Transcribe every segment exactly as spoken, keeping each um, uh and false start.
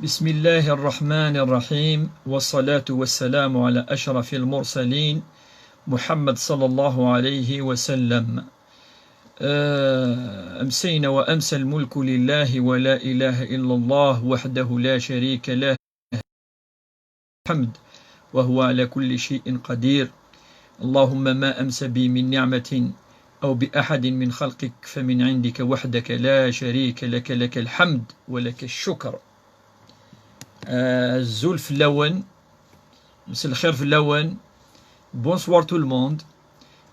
بسم الله الرحمن الرحيم، والصلاة والسلام على أشرف المرسلين محمد صلى الله عليه وسلم. آه، أمسينا وأمسى الملك لله ولا إله إلا الله وحده لا شريك له الحمد وهو على كل شيء قدير. اللهم ما أمسى بي من نعمة أو بأحد من خلقك فمن عندك وحدك لا شريك لك، لك الحمد ولك الشكر. آه، الزول في اللون، مساء الخير في اللون. Bonsoir tout le monde.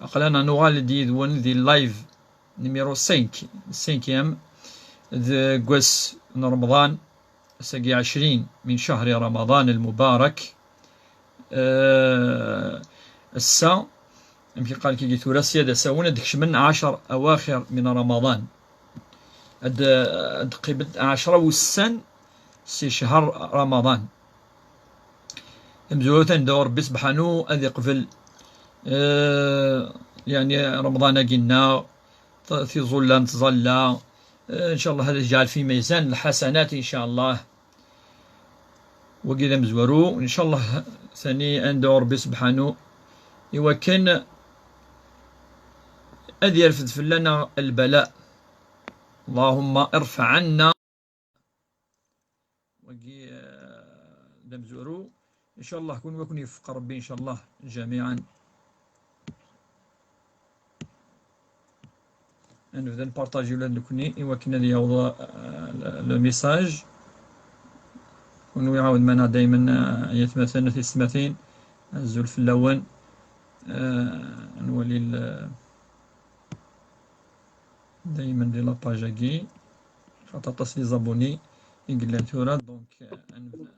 أقلنا نغال دي ذون ذي اللايف numéro cinq, cinquième, deg wass n Remḍan, ass-agi ɛecrin min cahri Remḍan lmubarak. Eh, ass-a, amek yeqqar kigi tura, sya d asawen ad d-kecmen ɛecr awaxir min Remḍan. Ad, ad d-qqiment ɛecra wussan si ccher Remḍan. Amezwaru atan da Rebbi sebḥanu ad iqbel, eh, yeɛni Remḍan-agi-nneɣ, t-, tiẓulla nettẓalla, eh, ncallah ad iǧɛel fi mizan lḥasanat, ncallah. Wagi d amezwaru, ncallah, sani ad ndɛu Rebbi sebḥanu iwakken ad yerfed fell-aneɣ lbala. Allahumma irfa ɛanna. Wagi, eh, d amezwaru. Ncallah, kunwi ad ken-iwefeq Rebbi, ncallah, jamiɛan. Ad nebda npartaji ula d nekni, iwakken ad yaweḍ, eh, le, le message. Kunwi ɛawed mana daymen, eh, ay atmaten, a tisetmatin, azul fell-awen. Eh, ad nwali le, daymen di la page-agi, xaṭer aṭas les abonnés i yellan tura, donc, euh, ad nebda.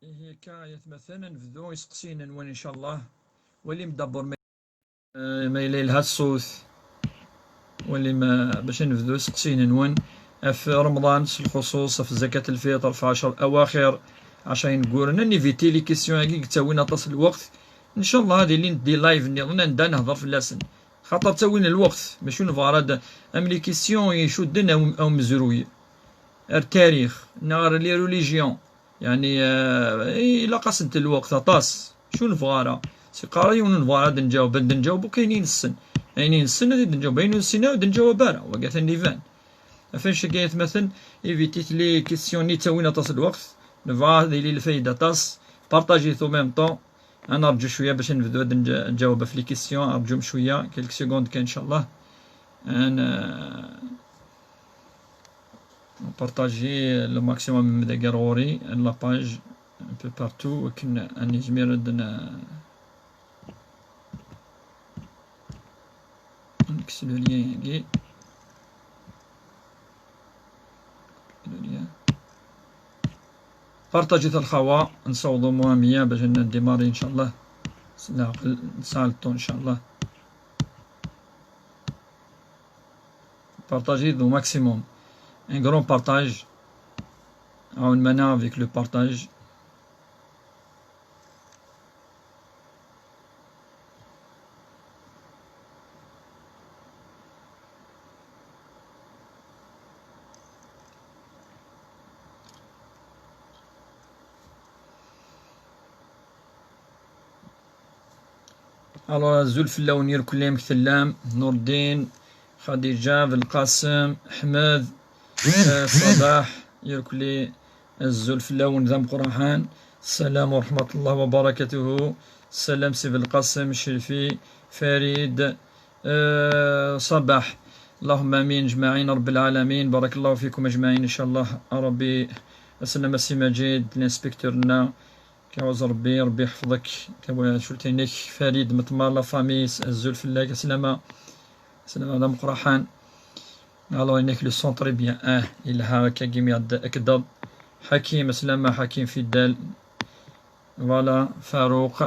Ihi akka, ay atmaten, ad nebdu iseqsiyen-nwen, ncallah. Walim d'abord ma, eh, ma yella yelha ṣṣut. Walim, eh, bac ad nebdu iseqsiyen-nwen ɣef Remḍan s lxuṣuṣ, ɣef zakat lfitr, ɣef ɛecr awaxir, ɛecra inegguren. Ad niviti les questions-agi i yettawin aṭas n lweqt. Ncallah ad ilint di live nniḍen anda ad nehder fell-asen. Xaṭer ttawin lweqt, mačči ur nebɣa ara ad, am les questions icudden a um-, a umezruy. Ar tarix, neɣ ar les religions. Yeɛni, eh, ilaq-asent lweqt aṭas. Mačči ur nebɣa ara. Si qqar yiwen ur nebɣa ara ad nǧaweb, ad nǧaweb akk ayen i nessen. Ayen i nessen ad d-nǧaweb, ayen ur nessin ara ur d-nǧaweb ara. Wagi atan d iban. Ɣef annect-agi ay atmaten, évitez les questions-nni ttawin aṭas n lweqt. Nebɣa ad yili lfayda aṭas. Partagez-it en même temps. Ad nerǧu cwiya bac ad nebdu ad nǧ-, nǧaweb ɣef les questions. Rǧum cwiya, quelques secondes kan, ncallah. Ad n-, partager le maximum dagi ar ɣur-i, la page, un peu partout, akken ad nezmir ad n-, Nekkes le lien-agi. Le lien. Partagez-it a lxawa, nessaweḍ au moins meyya bac ad ndémarrer, ncallah. S leɛqel, nesɛa le temps, ncallah. Partagez au maximum. Un grand partage. عاون مانا avec le partage. Alors, azul fell-awen irkelli, amek tellam? Nurdin, Xadiǧa, Belqasem, Ḥmed, eh, Ṣabaḥ, irkelli, azul fell-awen d ameqqran. Ssalam wa rahmatullah wa barakatuhu. Ssalam si Belqasem, Crifi, Farid, eh, Ṣabaḥ. اللهم آمين أجمعين رب العالمين. بارك الله فيكم أجمعين إن شاء الله. A Rebbi, aslama si Maǧid, l'inspecteur-nneɣ. Kawaz Rebbi, Rebbi yeḥfeḍ-ik. Tawa-, cult-inek, Farid Metmar, la famille, azul fell-ak, aslama. Aslama d ameqqran. Alors, inek le son très bien. Ah, yelha akka, gimi ad akdeḍ. Hakim, aslama, Hakim Fidel. Voilà, Farouk.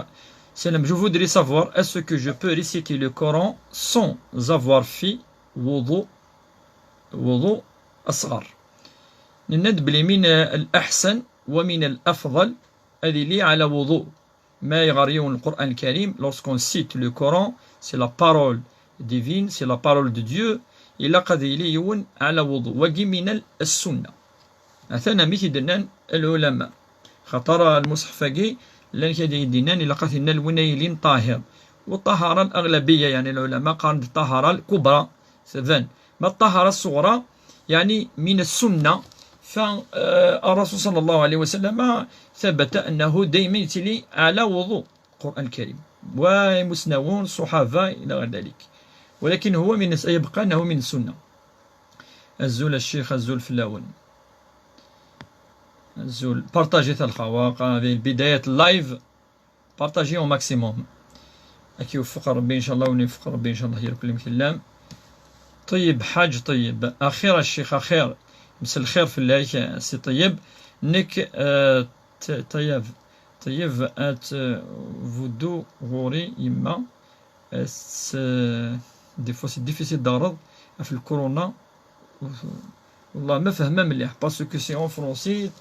Salam, je voudrais savoir, est-ce que je peux réciter le Coran sans avoir fait wudu, wudu asghar? Nenna-d belli min, euh, الأحسن ومن الأفضل ad yili على وضوء. Ma iɣer yiwen Lqur'an Lkarim, lorsqu'on cite le Coran, c'est la parole divine, c'est la parole de Dieu, ilaq ad yili yiwen على وضوء. Wagi من السنة. Atan amek i d-nnan lɛulama. Xaṭer lmuṣḥef-agi, llan kra i d-yennan, ilaq ad t-innal win ay yilin ṭahir. Wa ṭṭahara al-aɣlabiya, yeɛni lɛulama qqaren-d ṭṭahara al-kubra, tban. Ma ṭṭahara ṣṣuɣra, yeɛni min as-sunna, fa, eh, الرسول صلى الله عليه وسلم ثبت أنه دايما يتلي على وضوء القرآن الكريم. ومسنون الصحابة إلى غير ذلك. ولكن هو من الس-، يبقى أنه من السنة. Azul a ccix, azul fell-awen. Azul. Partagez-t a lxawa, هذه بداية اللايف. Partagez au maximum. Ad k-iweffeq Rebbi, ncallah, win iweffeq Rebbi, ncallah, irkel imkellam. Ṭeyyeb, ḥaǧ Ṭeyyeb. Axir a ccix, axir. Mselxir fell-ak, si Ṭeyyeb. Nekk, eh, t-, Ṭeyyeb, Ṭeyyeb, at, eh, Vuddu ɣur-i yemma. As, eh, des fois c'est difficile d-aɣreḍ ɣef lkuruna. Wallah ma fehmeɣ mliḥ, parce que c'est en français,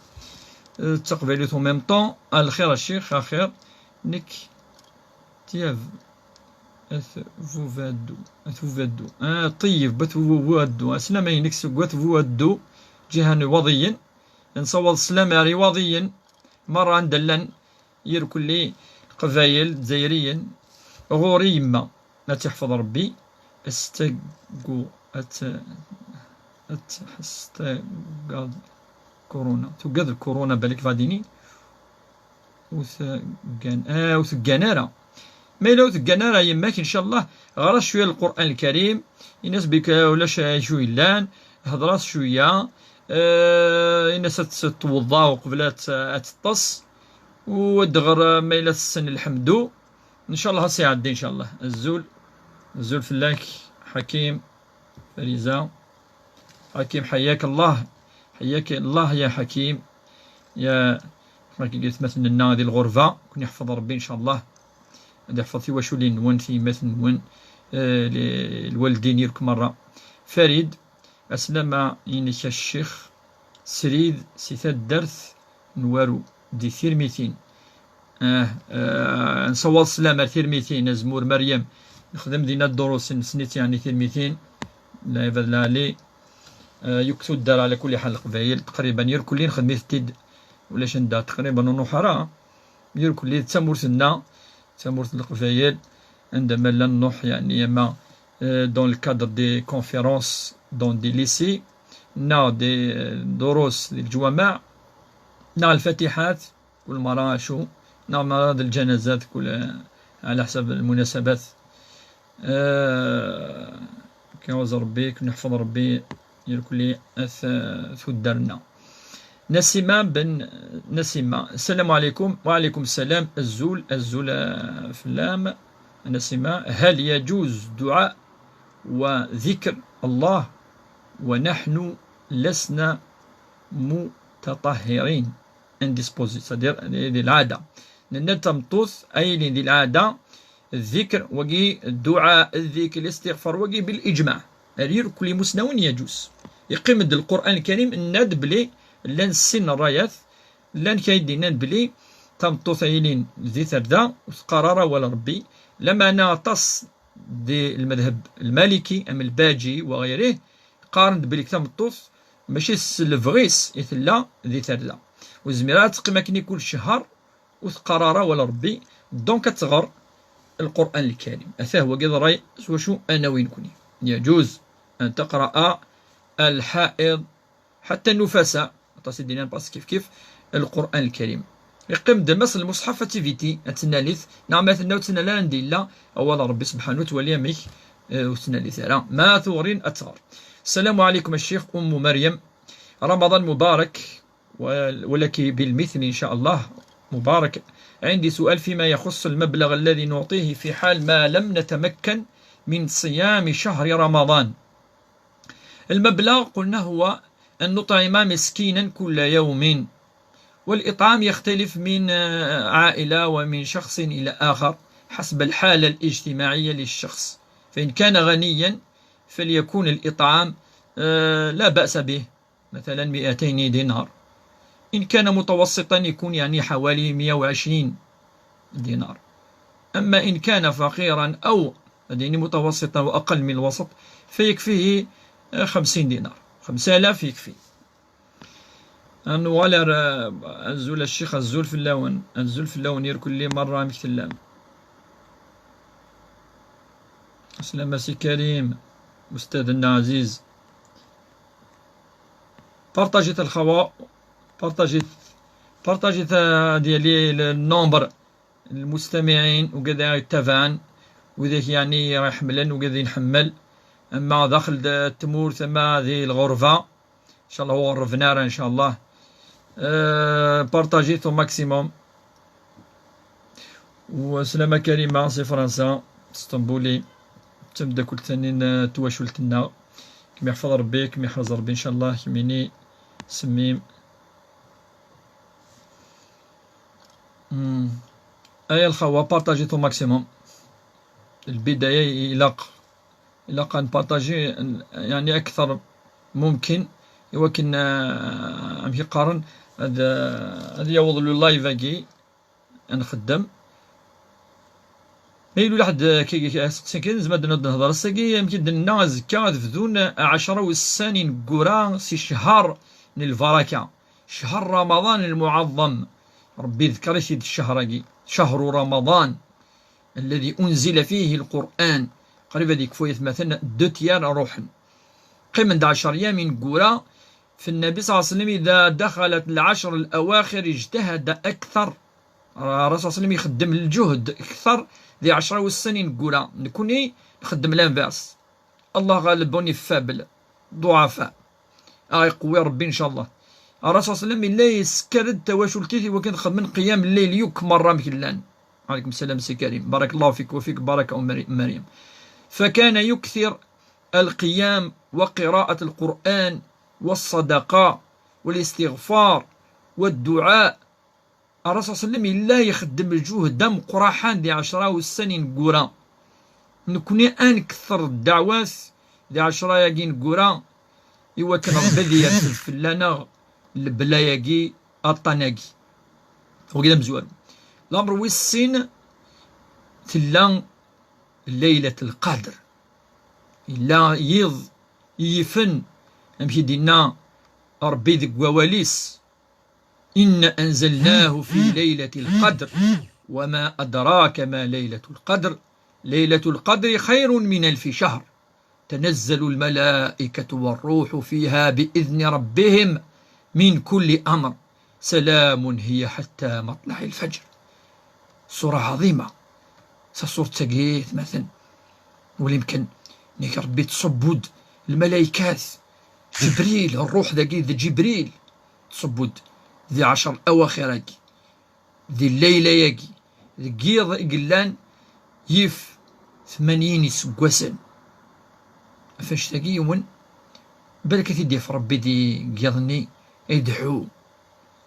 eh, d taqbaylit en même temps. A lxir a ccix, axir. Nekk Ṭeyyeb, at Vuvaddu, at Vuvaddu. Ah, Ṭeyyeb, at Vuvaddu. Aslama-inek seg at Vuvaddu, ǧiha n Iwaḍiyen. Nsawaḍ sslam ar Iwaḍiyen merra anda llan irkelli Leqbayel, Izzayriyen. Ɣur-i yemma, ad tt-iḥfeḍ Rebbi, ad s-taggu-, ad tt-, ad tt-, ad s-tagad kuruna. Tugad lkuruna, balak vadini. Ur teggan, ah, ur teggan ara. Ma yella ur teggan ara yemma-k, ncallah, ɣer-as cwiya Lqur'an Lkarim, in-as bik ulac acu yellan, hder-as cwiya, eh, in-as ad tettweḍḍa uqbel ad t-, ad teṭṭes, u ad d-ɣer, eh, ma yella tessen lḥemdu, ncallah ad s-iɛeddi, ncallah. Azul, azul fell-ak, Ḥakim. Fariza. Ḥakim, حياك الله. حياك الله يا حكيم. Ya, ḥakim, gitmaten-nneɣ di lɣerba, ken-iḥfeḍ Rebbi, ncallah. Ad iḥfeḍ tiwaculin-nwen, tiyemmatin-nwen, eh, li-, lwaldin-irk merra. Farid, aslama-inek a ccix. Srid si taddart n Waru, di Tirmitin. Ah, ah, nsawaḍ sslam ar Tirmitin, azmur Meryem. Nexdem dinna ddurus, nessen-itt yeɛni Tirmitin. Lɛibad lɛali. Ah, yakk tuddar ɛla kulli ḥal Leqbayel, taqriban irkelli nexdem-it-id. Ulac anda taqriban ur nruḥ ara. Irkelli d tamurt-nneɣ, tamurt n Leqbayel, anda ma llan nruḥ, yeɛni, ama, euh, dans le cadre des conférences dans des lycées, neɣ des, euh, durus di leǧwameɛ, neɣ lfatiḥat, kul mara acu, neɣ mara d lǧanazat, kul, euh, ɛla ḥsab lmunasabat. Euh, ken-iɛuz Rebbi, ken-iḥfeḍ Rebbi, irkelli at, euh, tuddar-nneɣ. Nasima ben Nasima. السلام عليكم. وعليكم السلام. Azul, azul, euh, fell-am, Nasima. هل يجوز دعاء وذكر الله ونحن لسنا متطهرين؟ Indisposés, c'est-à-dire di, di lɛada. Nenna-d tameṭṭut ay yilin di lɛada, ddikr wagi, dduɛa, ddikr, listiɣfar wagi bil ijmaɛ. Ar irkelli imusnawen yaǧuz. Yeqqim-d Lqur'an Lkarim, nenna-d belli llan sin n rrayat, llan kra i d-yennan belli tameṭṭut ay yilin di terda ur teqqar ara awal Rebbi, lameɛna aṭas di lmadheb lmaliki am lbaǧi wa ɣir-ih qqaren-d belli tameṭṭut mačči s lebɣi-s i tella di terda. Ur tezmir ara ad teqqim akken i kul ccher ur teqqar ara awal Rebbi, donc ad tɣer Lqur'an Lkarim. Ata wagi d ṛṛay s wacu ad nawi nekni. يجوز أن تقرأ الحائض حتى النفساء, aṭas i d-yennan pas kif kif, Lqur'an Lkarim. Yeqqim-d Mass Lmuṣḥaf ad tiviti, ad tennal-it, neɣ ma tenna ur ttnal ara anda yella awal Rebbi subḥanu, twali amek, eh, ur ttnal-it ara. Ma tuɣrin ad tɣer. السلام عليكم الشيخ أم مريم. رمضان مبارك. ول-، ولك بالمثل إن شاء الله. مبارك. عندي سؤال فيما يخص المبلغ الذي نعطيه في حال ما لم نتمكن من صيام شهر رمضان. المبلغ قلنا هو أن نطعم مسكينا كل يوم، والإطعام يختلف من، آه، عائلة ومن شخص إلى آخر حسب الحالة الاجتماعية للشخص، فإن كان غنيا فليكون الإطعام، آه، لا بأس به، مثلا مئتين دينار. إن كان متوسطا يكون يعني حوالي مية وعشرين دينار. أما إن كان فقيرا أو يعني متوسطا وأقل من الوسط فيكفيه آه، خمسين دينار، خمسة آلاف يكفي. نوغال ر-، أزول الشيخ، أزول فلاون، أزول فلاون يركل لي مرة مكتلام. السلام سي كريم، أستاذنا عزيز. بارطاجيت الخوا، بارطاجيت، بارطاجيت، آه، ديالي ال-، النومبر المستمعين وكذا يتابعن، وذاك يعني يحملن وكذا ينحمل. أما داخل د-، التمور ثم هذه الغرفة، إن شاء الله هو الرفنارة إن شاء الله. آه، بارطاجيت au maximum. وسلامة كريمة سي فرنسا، اسطنبولي، تمداكل ثاني تواشلتنا. كم يحفظ ربي، كم يحفظ ربي إن شاء الله، كميني سميم. مم. أيا الخوة، بارطاجيت au maximum. البداية إلاق، إلاق نبارطاجي يعني أكثر ممكن. ولكن آه، أمشي قارن هذا، هذا يوض له لايف أكي نخدم. ما يلو لحد كي، كي سقسي كي زعما دنا نهضر الساقي، يمكن دنا زكا تبدون عشرة والسان نقورا سي شهر من البركة، شهر رمضان المعظم. ربي ذكر سيد الشهر كي، شهر رمضان الذي أنزل فيه القرآن. قريب هذيك فوية مثلا دو تيار روحن. قيم عند عشر أيام نقورا، فالنبي صلى الله عليه وسلم إذا دخلت العشر الأواخر اجتهد أكثر. الرسول صلى الله عليه وسلم يخدم الجهد أكثر ذي عشرة والسنين نقورا. نكوني نخدم l'inverse. الله غالب، on est faible، ضعفاء. آه، يقوي ربي إن شاء الله. الرسول صلى الله عليه وسلم إلا يسكرد تواشلتي وكان خدمن قيام الليل يوك مرة مكلان. عليكم السلام سي كريم، بارك الله فيك وفيك، بارك أم مري-، مريم. فكان يكثر القيام وقراءة القرآن والصدقة والاستغفار والدعاء. الرسول صلى الله عليه وسلم إلا يخدم الجهد دم قراحان دي عشرة والسنين قرا. نكوني أنكثر الدعوات دي عشرة ياقين قرا. إوا كان ربي ذي يرسل فلانا البلاياقي أطاناقي. وقيلا مزوال. الأمر ويسين تلا ليلة القدر. إلا يض يفن أمشي دينا ربي ذك وواليس. إنا أنزلناه في ليلة القدر، وما أدراك ما ليلة القدر، ليلة القدر خير من ألف شهر، تنزل الملائكة والروح فيها بإذن ربهم من كل أمر، سلام هي حتى مطلع الفجر. سورة عظيمة. سا سورة تاقيت مثلا. ولا يمكن نيك ربي تصبد الملائكات، جبريل، الروح ذاكي ذا جبريل، تصبد ذي عشر الأواخر هاكي، ذي الليلة ياكي، ذي قيض قلان يف ثمانين يسقوسن. فاش تاقي يوم بالك تيدي في ربي دي قيضني يدعو،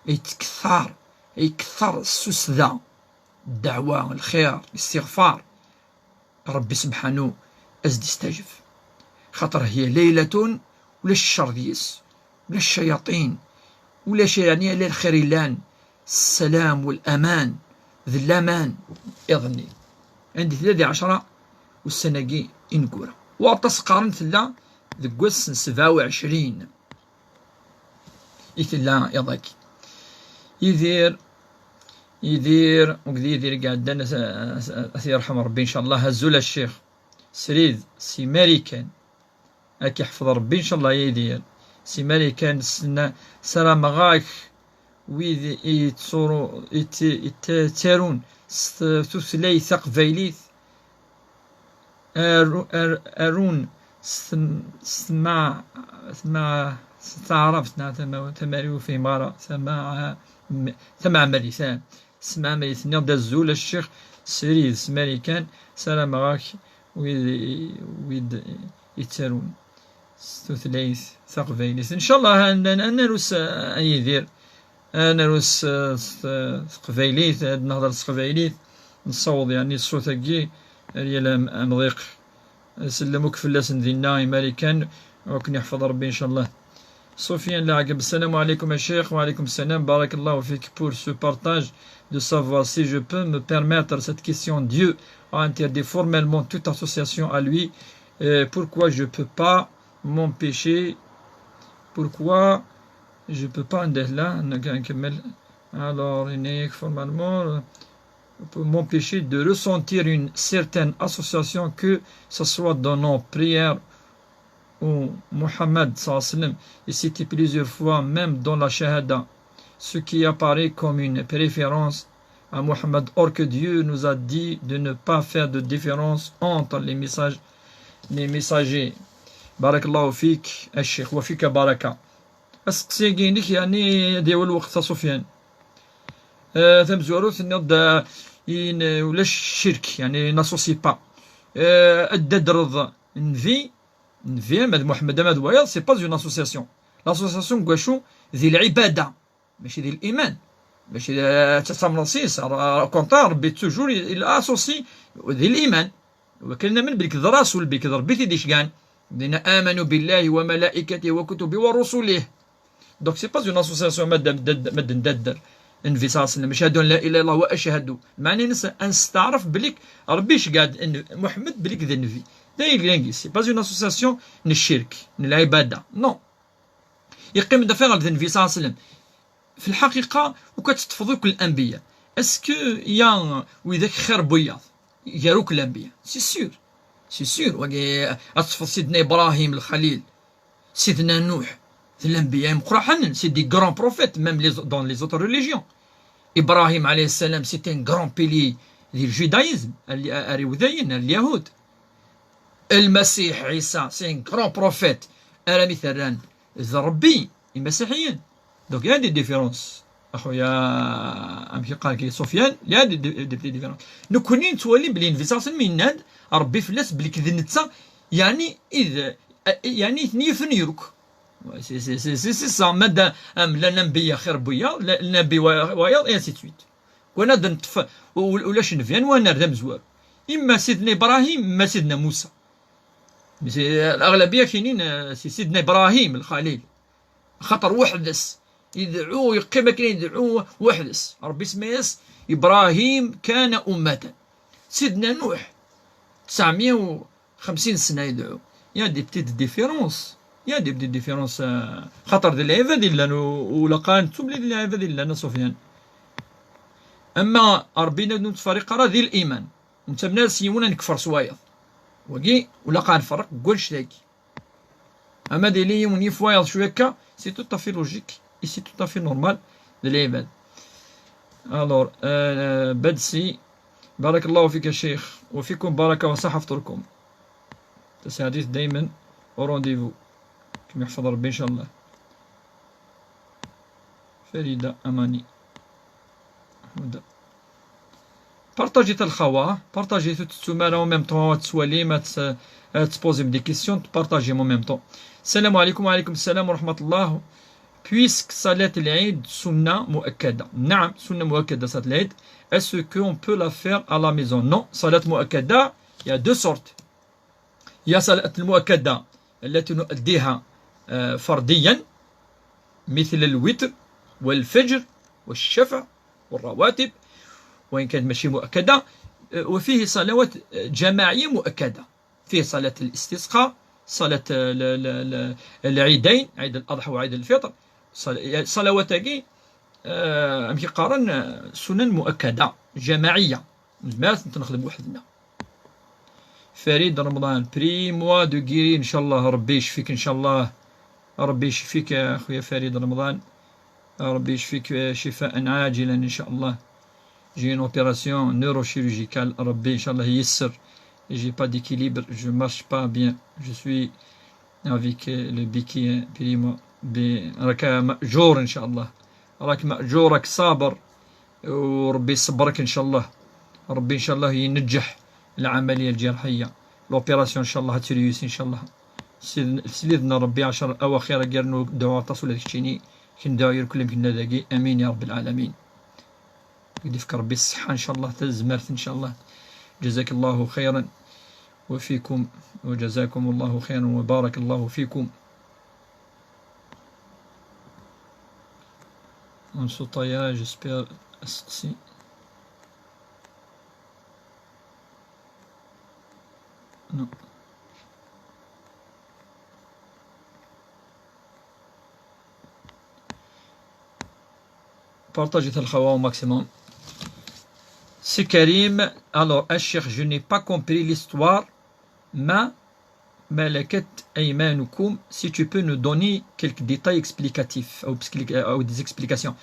يتكثر، يكثر السوس ذا، الدعوة، الخير، الاستغفار. ربي سبحانه أزد يستجب. خاطر هي ليلة ولا الشر ديس، ولا الشياطين، ولا شيء، يعني، لا الخير يلان، السلام والأمان، ذي الأمان، إظني. عندي ثلاثة عشرة والسنة كي إنكورا. وأطاس قارن ثلا ذقوس سبعة وعشرين. إثلا يضاك. يدير، يدير، وقد يدير قاعد دنا س-، س-، يرحم ربي إن شاء الله. هزول الشيخ. سريد سي ماريكان، هاك يحفظ ربي إن شاء الله يا ديال. سي ماريكان، سنا سلام غاك. ويد يتصورو يت-، يتارون س-، ثوثلاي ثقبايليت. أرو-، أر-، أرون سم-، سمع، سمع، تعرفت، نعم، تما-، تماريو في مارا، سمع، م-، سمع مليسان. سمع مليسان، نيض الزول الشيخ سريد سماريكان، سلام غاك. ويد، ويد يتسارون ستوثليث ثقبيليث. إن شاء الله أن، أن نرس أيدير، أن نرس ثقبيليث، أن نهضر ثقبيليث، نصوض يعني الصوت أكي، ريال أم-، أمضيق. سلموك فلاسن دينا إماريكان، وكن يحفظ ربي إن شاء الله. Sofiane Laageb, salam alaikum ya Cheikh, wa alaikum salam, barakallahu fik pour ce partage de savoir si je peux me permettre cette question. Dieu a interdit formellement toute association à lui. Euh, pourquoi je peux pas m'empêcher, pourquoi je peux pas, ندير لا، نكمل. Alors, هناك formellement, euh, pour m'empêcher de ressentir une certaine association, que ce soit dans nos prières ou Mohammed, sallallahu alayhi wa sallam, est cité plusieurs fois, même dans la Shahada, ce qui apparaît comme une préférence à Mohammed, or que Dieu nous a dit de ne pas faire de différence entre les messages, les messagers. Barakallahu fik, a Cheikh, wa fika baraka. Asteqsi-agi-inek, yeɛni, ad yawi lweqt, a Sofiane. Euh, tamezwarut, tenniḍ-d, euh, in, ulac ccirk, yeɛni, n'associe pas. Euh, ad d-tadreḍ nnbi, nnbi ama d Muḥemmed ama d wayeḍ, c'est pas une association. L'association deg wacu? Di lɛibada, mačči di liman. Mačči d, ad tamneḍ s-, au contraire, Rebbi toujours il, il associe di liman. Wakken namen belk d rasul, belk d Rebbi t-id-icgan. الذين آمنوا بالله وملائكته وكتبه ورسله. Donc, c'est pas une association, madame, dad-, madame Dadder. Nnbi صلى الله عليه وسلم, أشهد أن لا إله إلا الله وأشهد. Meɛna-ines ad nesteɛref belk Rebbi iceggeɛ-d n-, Muḥemmed belk d nnbi. D ayen yellan deg-s. C'est pas une association n ccirk, n lɛibada. Non. Yeqqim-d affaire d nnbi صلى الله عليه وسلم. Fi lḥaqiqa, ukan teṭṭfeḍ akk lanbiya. Est-ce que ya widak xir n wiyaḍ gar akk lanbiya? C'est sûr. C'est sûr. Wagi, ad teṭṭfeḍ Sidna Ibrahim Lxalil, Sidna Nuḥ, d lanbiya imeqqranen, c'est des grands prophètes, même les, dans les autres religions. Ibrahim alayhi salam, c'est un grand pilier du judaïsme, ar, ar iwdayen, ar lyahud. Lmasiḥ Ɛisa, c'est un grand prophète, armi t-rran d Rebbi, imasiḥiyen. Donc, il y a des différences. Axuya, amek yeqqar-agi Sofiane, il y a des, des, des différences. Nekkni nettwali belli Nnbi صلى الله عليه وسلم yenna-d Rebbi fell-as belk d netta, yeɛni, i d, yeɛni, i ten-yifen yuruk. C'est, c'est, c'est, c'est, c'est ça. Madame, am, la nabiyya xir n wiyaḍ, la, nabi wa-, wayeḍ, et ainsi de suite. Wana d neṭṭef, u-, ulac nnbi, anwa nerr d amezwaru? Imma Sidna Ibrahim, imma Sidna Musa. Mais c'est, l'aɣlabiya kinin, euh, c'est Sidna Ibrahim, Lxalil. Xaṭer weḥd-s. Idɛu, yeqqim akken idɛu weḥd-s. Rebbi isemma-yas Ibrahim kana ummatan. Sidna Nuḥ, tesɛemya u xemsin sna idɛu. Il y a des petites différences. Il y a des petites différences, euh, xaṭer d lɛibad i llan, u, u laqan nettu belli d lɛibad i llan, a Sofiane. Ama Rebbi ur nettferriq ara di liman. Ur nettamen ara s yiwen ad nekfer s wayeḍ. Wagi, u laqan nferreq deg wannect-agi. Ama d yili yiwen yif wayeḍ cwi akka, c'est tout à fait logique et c'est tout à fait normal d lɛibad. Alors, euh, Badsi, barakallahu fik a Cheikh, wa fikum baraka wa saḥa fṭurkum. Tasaɛdit daymen au rendez-vous. Kem yeḥfeḍ Rebbi, inchallah. Farida Amani. Huda. Partagit a lxawa, partagit, ur tettum ara en même temps, ad tettwalim, ad tt-, ad tposem des questions, partagem en même temps. السلام عليكم. وعليكم السلام ورحمة الله. Puisque صلاة العيد سنة مؤكدة. نعم، سنة مؤكدة صلاة العيد. Est-ce qu'on peut la faire à la maison? Non, صلاة مؤكدة, il y a deux sortes. هي صلاة المؤكدة التي نؤديها، آه، فرديا، مثل الوتر والفجر والشفع والرواتب، وإن كانت ماشي مؤكدة. آه، وفيه صلوات، آه، جماعية مؤكدة، فيه صلاة الاستسقاء، صلاة، آه، ل-، ل-، ل-، العيدين، عيد الأضحى وعيد الفطر. صل-، صلوات هاكي، آه، أمشي قارن، آه، سنن مؤكدة جماعية. Nezmer ad tent-nexdem weḥd-neɣ. Farid Remḍan, prie-moi de guérir, ncallah, Rebbi icfik, ncallah. Rebbi icfik, a xuya Farid Remḍan. Rebbi icfik, eh, cifaan ɛaǧilan, ncallah. J'ai une opération neurochirurgicale, Rebbi, ncallah, yesser. J'ai pas d'équilibre, je marche pas bien. Je suis avec, euh, le béquille, hein, prie-moi. Bi-, راك مأجور إن شاء الله. راك مأجور، راك صابر. وربي يصبرك إن شاء الله. ربي إن شاء الله ينجح العملية الجراحية. L'opération إن شاء الله تريوس إن شاء الله. سيدنا، سيدنا ربي عشر أواخر قال له دعوة تصل هذيك تشيني. كندعو يركل يمكن هذاكي. آمين يا رب العالمين. يديك ربي الصحة إن شاء الله، تزمرت إن شاء الله. جزاك الله خيرا وفيكم، وجزاكم الله خيرا وبارك الله فيكم. Sutaya, j'espère, asteqsi. Non. Partagez-t, a lxawa, au maximum. C'est Karim. Alors, a cheikh, je n'ai pas compris l'histoire. Ma ملكت أيمانكم, si tu peux nous donner quelques détails explicatifs ou, ou des explications.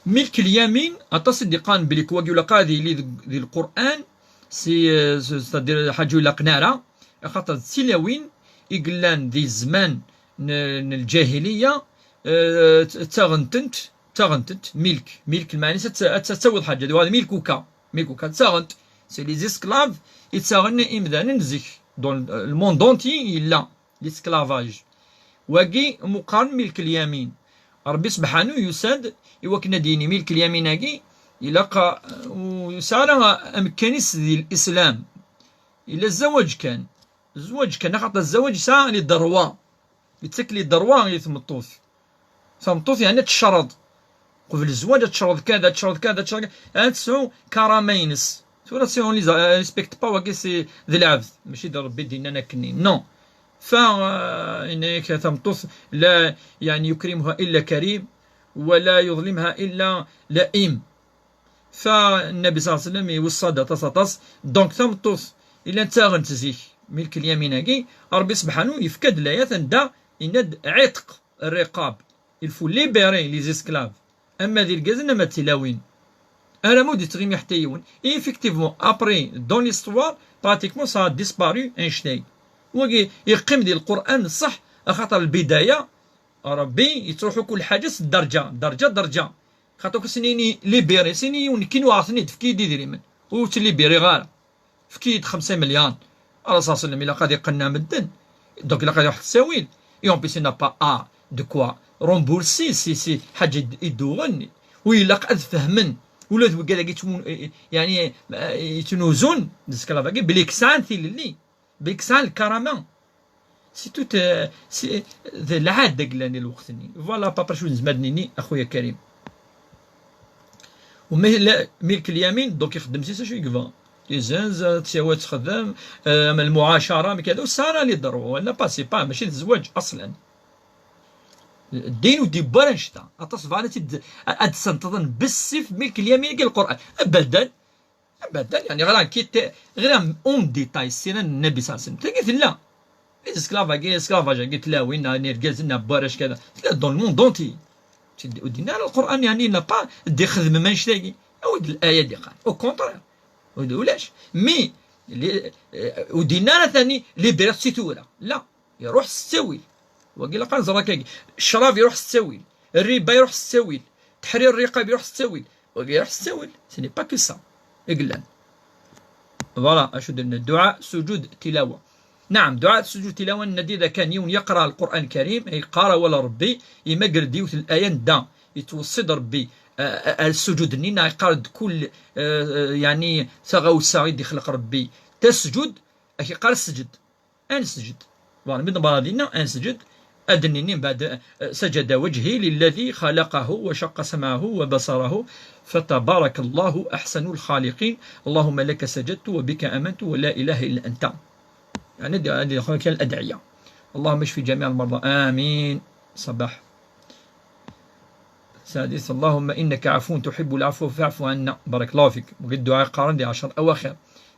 Milk al-yamin, aṭas i d-iqqaren belli wagi ur ilaq ad yili deg, di Lqur'an, si, euh, c'est-à-dire ḥaǧa ur ilaqen ara, axaṭer d tilawin i yellan di zzman n, n lǧahiliya, euh, tt-, ttaɣen-tent, ttaɣen-tent, milk, milk lmeɛna-s ad t-, ad t-, ad tawiḍ ḥaǧa, d wa d milk uka, milk uka, ttaɣen-t, c'est les esclaves i ttaɣen imdanen zik. Dans le monde entier yella l'esclavage. Wagi meqqaren milk al-yamin. Ṛebbi sebḥanu yusa-d i wakken ad d-yini milk al-yamin-agi ilaq, uh, ur yesɛi ara amekkan-is di Lislam. Yella zzawaj kan. Zzawaj kan, axaṭer zzawaj yesɛa les droits. Yettak les droits i tmeṭṭut. Tameṭṭut, yeɛni ad tecreḍ. Qbel zzwaǧ ad tecreḍ kada, ad tecreḍ kada, ad tecreḍ kada. Ad tesɛu karama-ines. Tura si on les respecte pas, wagi si d lɛebd. Mačči d Ṛebbi d-yennan akkenni. Non. Fa, euh, yenna-yak tameṭṭut, la, yeɛni, yukrimuha illa karim, wa la yuḍlimuha illa la'im. Fa Nnabi ṣalla Llahu ɛalayhi wa sallam iweṣṣa-d aṭas, aṭas. Donc, tameṭṭut i llan ttaɣen-tt zik, milk al-yamin-agi, Ṛebbi sebḥanu yefka-d layat anda yenna-d ɛitq rriqab. Il faut libérer les esclaves. Ama d irgazen, ama d tilawin. Arama ur d-yettɣimi ḥetta yiwen. Et effectivement, après, dans l'histoire, pratiquement, ça a disparu, Einstein. Wagi yeqqim di Lqur'an, ṣṣeḥ, axaṭer lbidaya, Ṛebbi yettruḥu kul ḥaǧa s dderǧa, derǧa, derǧa. Xaṭer ur s-nini libéré, s-nini yiwen, nekkin uɣeɣ-ten-id, efk-iyi-d idrimen. Ur tt-libiriɣ ara. Efk-iyi-d xemsa imelyar. Ṛṛasul ṣalla Llahu ɛalayhi wa sallam ilaq ad iqenneɛ medden. Donc ilaq ad iruḥ ttawil. Et en plus, il n'a pas à de quoi rembourser si, si ḥaǧa i d-, i d-uɣen. Ur ilaq ad fehmen. Ula d wigad-agi yettmu-, yeɛni, yettnuzun, d esclave-agi, belli sɛan tilelli. Belli sɛan lkarama. C'est tout, euh, c'est, d lɛada i yellan di lweqt-nni. Voilà, papa, acu nezmer ad d-nini, a xuya Karim. Uma yella milk al-yamin, donc ixeddem s-is acu i yebɣa. Yezzenz, euh, tesyawa ad texdem, euh, ama lmuɛacara, ama kada, ur tesɛi ara les droits, wala pas, c'est pas, mačči d zzwaǧ aṣlan. Ddin ur d-yewwi ara annect-a. Aṭas bɣan ad t-id-, ad d-senṭḍen bessif milk al-yamin-agi Lqur'an. Abadan. Abadan, yeɛni, ɣer kkit, ɣer un détail, ssira n Nnabi ṣalla Llahu ɛalayhi wa sallam. Tagi tella. Les esclaves-agi, esclavage-agi, tlawin, neɣ n irgazen, neɣ n warrac, kada. Tella dans le monde entier. Ur d-yenni ara Lqur'an, yeɛni, n'a pas d-ixdem annect-agi. Awi-d l'aya d-iqqar. Au contraire. Ulac. Mais, li-, eh, ur d-yenni ara tani, libérer si tura. La. Iruḥ s ttawil. Wagi ilaq ad nẓer akkagi. Ccrab iruḥ s ttawil. Rriba iruḥ s ttawil. Teḥrir rriqab iruḥ s ttawil. Wagi iruḥ s ttawil. Ce n'est pas que ça. I yellan. Voilà, acu d-nenna. Dduɛa, sujud, tilawa. Naɛam, dduɛa, sujud, tilawa, nenna-d ida kan yiwen yeqra Lqur'an Karim, yeqqar awal Ṛebbi, yemmager-d yiwet n l'aya n da. Yettweṣṣi-d Ṛebbi, eh, eh, ar ssujud-nni, neɣ yeqqar-d kul, eh, eh, yeɛni, taɣawsa i d-ixleq Ṛebbi. Tasjud, ak-yeqqar sǧed. Ad nesǧed. Voilà, mi d-newweḍ ɣer dinna, ad nesǧed, ad d-nini mbeɛd, eh, سجد وجهي للذي خلقه وشق سمعه وبصره فتبارك الله أحسن الخالقين، اللهم لك سجدت وبك آمنت ولا إله إلا أنت. يعني، هذه، هذه كان الأدعية. اللهم اشف جميع المرضى. آمين. صباح. سادس، اللهم إنك عفو تحب العفو فاعف عنا. بارك الله فيك. وقد دعاء قارن دي عشر أواخر.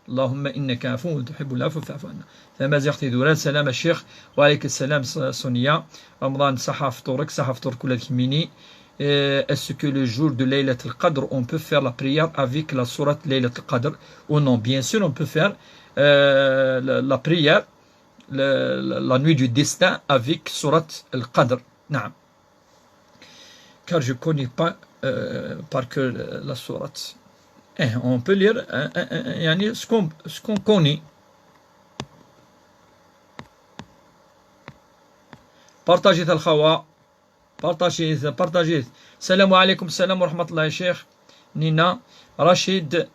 اللهم إنك عفو تحب العفو فاعف عنا. Tamaziɣt idurar. Salam a ccix. Wa aleyk salam, Sonia. Ramḍan, ṣaḥa fṭur-ik, ṣaḥa fṭur-ik ula d kemmini. Euh, est-ce que le jour de Laylat al-Qadr, on peut faire la prière avec la sourate Laylat al-Qadr ou non? Bien sûr, on peut faire, euh, la, la prière, la, la, la nuit du destin avec sourate al-Qadr. Naam. Car je connais pas, euh, par cœur, euh, la sourate. Eh, on peut lire, hein, hein, hein, يعني ce qu'on, ce qu'on connaît. Partagez الخوا. Partagez, partagez. السلام عليكم. السلام ورحمة الله يا شيخ. Nina, Rachid,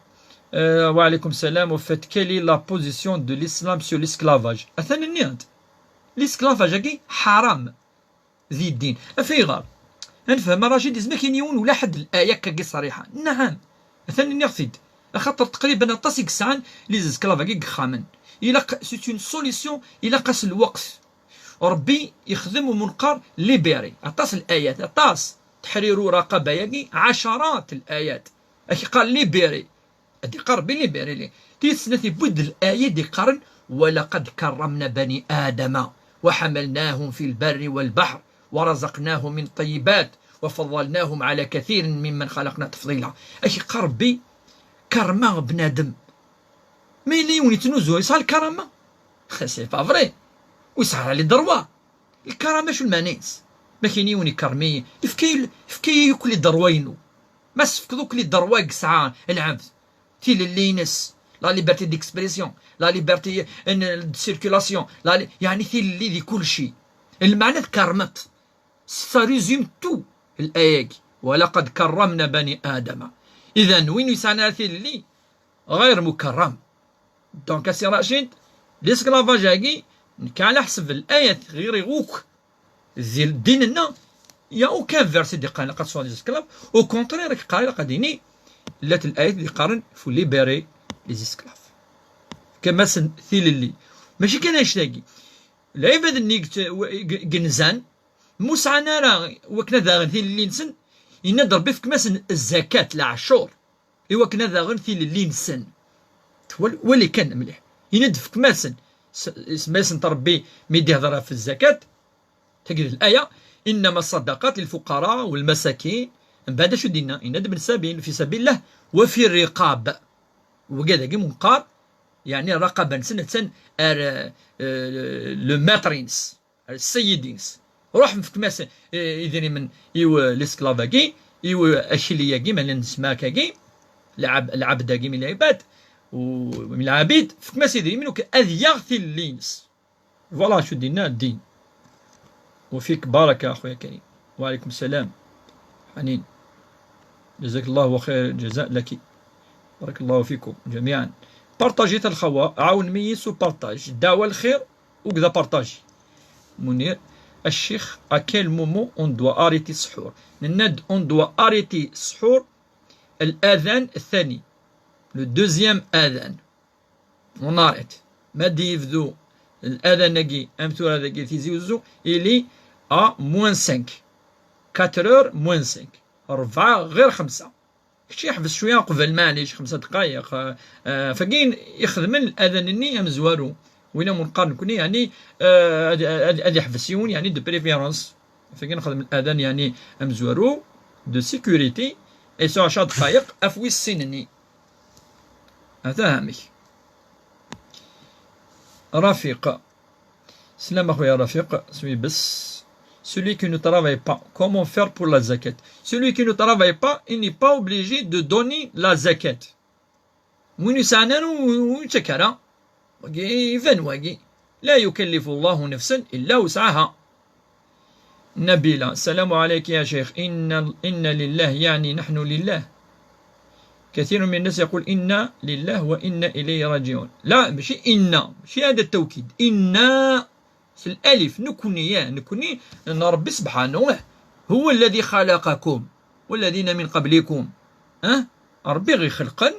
euh, وعليكم السلام. Au fait, quelle est la position de l'islam sur l'esclavage? Atan nniɣ-d. L'esclavage-agi حرام. Di ddin. Af ayɣer? Ad nefhem, rajid, yezmer kan yiwen ula ḥedd l'aya akka ṣṣriḥa. Nɛam. Atan nniɣ-t-id. Axaṭer taqriban aṭas i yesɛan les esclaves-agi deg yexxamen. Ilaq, c'est une solution, ilaq-as lweqt. Rebbi yexdem umunqar libéré. Aṭas l'ayat, aṭas. Teḥriru raqaba-yagi, ɛacarat l'ayat. Ak-iqqar libéré. Ad iqqar Rebbi libéré. Tidet snat yewwi-d l'aya i d-iqqaren: ولقد كرمنا بني آدم وحملناهم في البر والبحر ورزقناهم من الطيبات وفضلناهم على كثير ممن خلقنا تفضيلا. Ak-iqqar Rebbi: كرمة بنادم. Ma yella yiwen yettnuzu, yesɛa lkarama? C'est pas vrai. Ur yesɛa ara les droits. Lkarama acu lmeɛna-ines? Ma kien yiwen ikerrem-iyi, yefka-yi, yefka-yi akk les droits-inu. Ma s-tefkeḍ akk les droits i yesɛa lɛebd, tilelli-ines, la liberté d'expression, la liberté n-, de circulation, la li-, yeɛni tilelli di kulci. Lmeɛna tkerrmeḍ. Ça résume tout l'aya-agi. ولقد كرمنا بني آدم. Idan, win ur yesɛan ara tilelli, ɣayr mukerram. Donc, a Si Racid, l'esclavage-agi, nekk ɛla ḥseb l'ayat ɣir akk di ddin-nneɣ, y a aucun verset d-iqqaren ilaq ad tesɛuḍ les esclaves. Au contraire, iqqar ilaq ad yini, llant l'ayat d-iqqaren: faut libérer les esclaves. Fkem-asen tilelli. Mačči kan annect-agi. Lɛibad-nni i yet-, w-, i y-, i yenzan, ma ur sɛan ara wakken ad aɣen tilelli-nsen, yenna-d Rebbi: fkem-asen zzakat, leɛcur, i wakken ad aɣen tilelli-nsen. Twal-, wali kan mliḥ. Yenna-d: fkem-asen. S-, isemma-yasent Rebbi mi d-ihder ɣef zzakat, tagi d l'aya: إنما الصدقات للفقراء والمساكين. Mbeɛd acu d-yenna? Yenna-d: ابن السبيل، في سبيل الله، وفي الرقاب. Wagi dagi munqar, yeɛni raqaba-nsen attan ar, eh, le maître-ines. Ar ssayid-ines. Ruḥem fkem-as, eh, idrimen i w-, l'esclave-agi, i w-, akli-agi, ma llan nesma akkagi, lɛab-, lɛabd-agi min lɛibad, u min lɛabid, fkem-as idrimen u k-, ad yaɣ tilelli-ines. Voilà acu d-yenna ddin. وفيك بركة أخويا كريم. وعليكم السلام. حنين. جزاك الله خير الجزاء لك. بارك الله فيكم جميعا. Partagez الخوا، عاون ميس و partage. دعوة الخير وكذا partage. منير: الشيخ، à quel moment on doit arrêter السحور؟ Nenna-d on doit arrêter السحور الأذان الثاني. Le deuxième أذان. On arrête. Ma d-yebdu l'adhan-agi, am tura dagi Tizi Uzzu, il est à moins cinq. Quatre heures moins cinq. Rebɛa ɣir xemsa. Kečči ḥbes cwiya qbel, maɛlic, xemsa dqayeq. Eh, eh, fagi ixedmen l'adhan-nni amezwaru. Win am neqqar nekni, yeɛni, eh, ad, ad, ad iḥbes yiwen, yeɛni de préférence. Fagi nexdem l'adhan, yeɛni amezwaru, de sécurité, et so ɛecra dqayeq, af wis sin-nni. Ata amek. Rafiq. Slam a xuya Rafiq, Swibes. Celui qui ne travaille pas, comment faire pour la zakat? Celui qui ne travaille pas, il n'est pas obligé de donner la zakat. Win ur yesɛan ara, ur, ur yettak ara. Wagi, iban wagi. لا يكلف الله نفسا إلا وسعها. نبيلة، السلام عليك يا شيخ. إن، إن لله، يعني نحن لله. كثير من الناس يقول: إنا لله وإنا إليه راجعون. لا، ماشي إنا، ماشي هذا التوكيد. إنا، c'est l'alif، نكني، يا، نكني، لأن ربي سبحانه هو الذي خلقكم والذين من قبلكم. ها؟ ربي غير خلقن،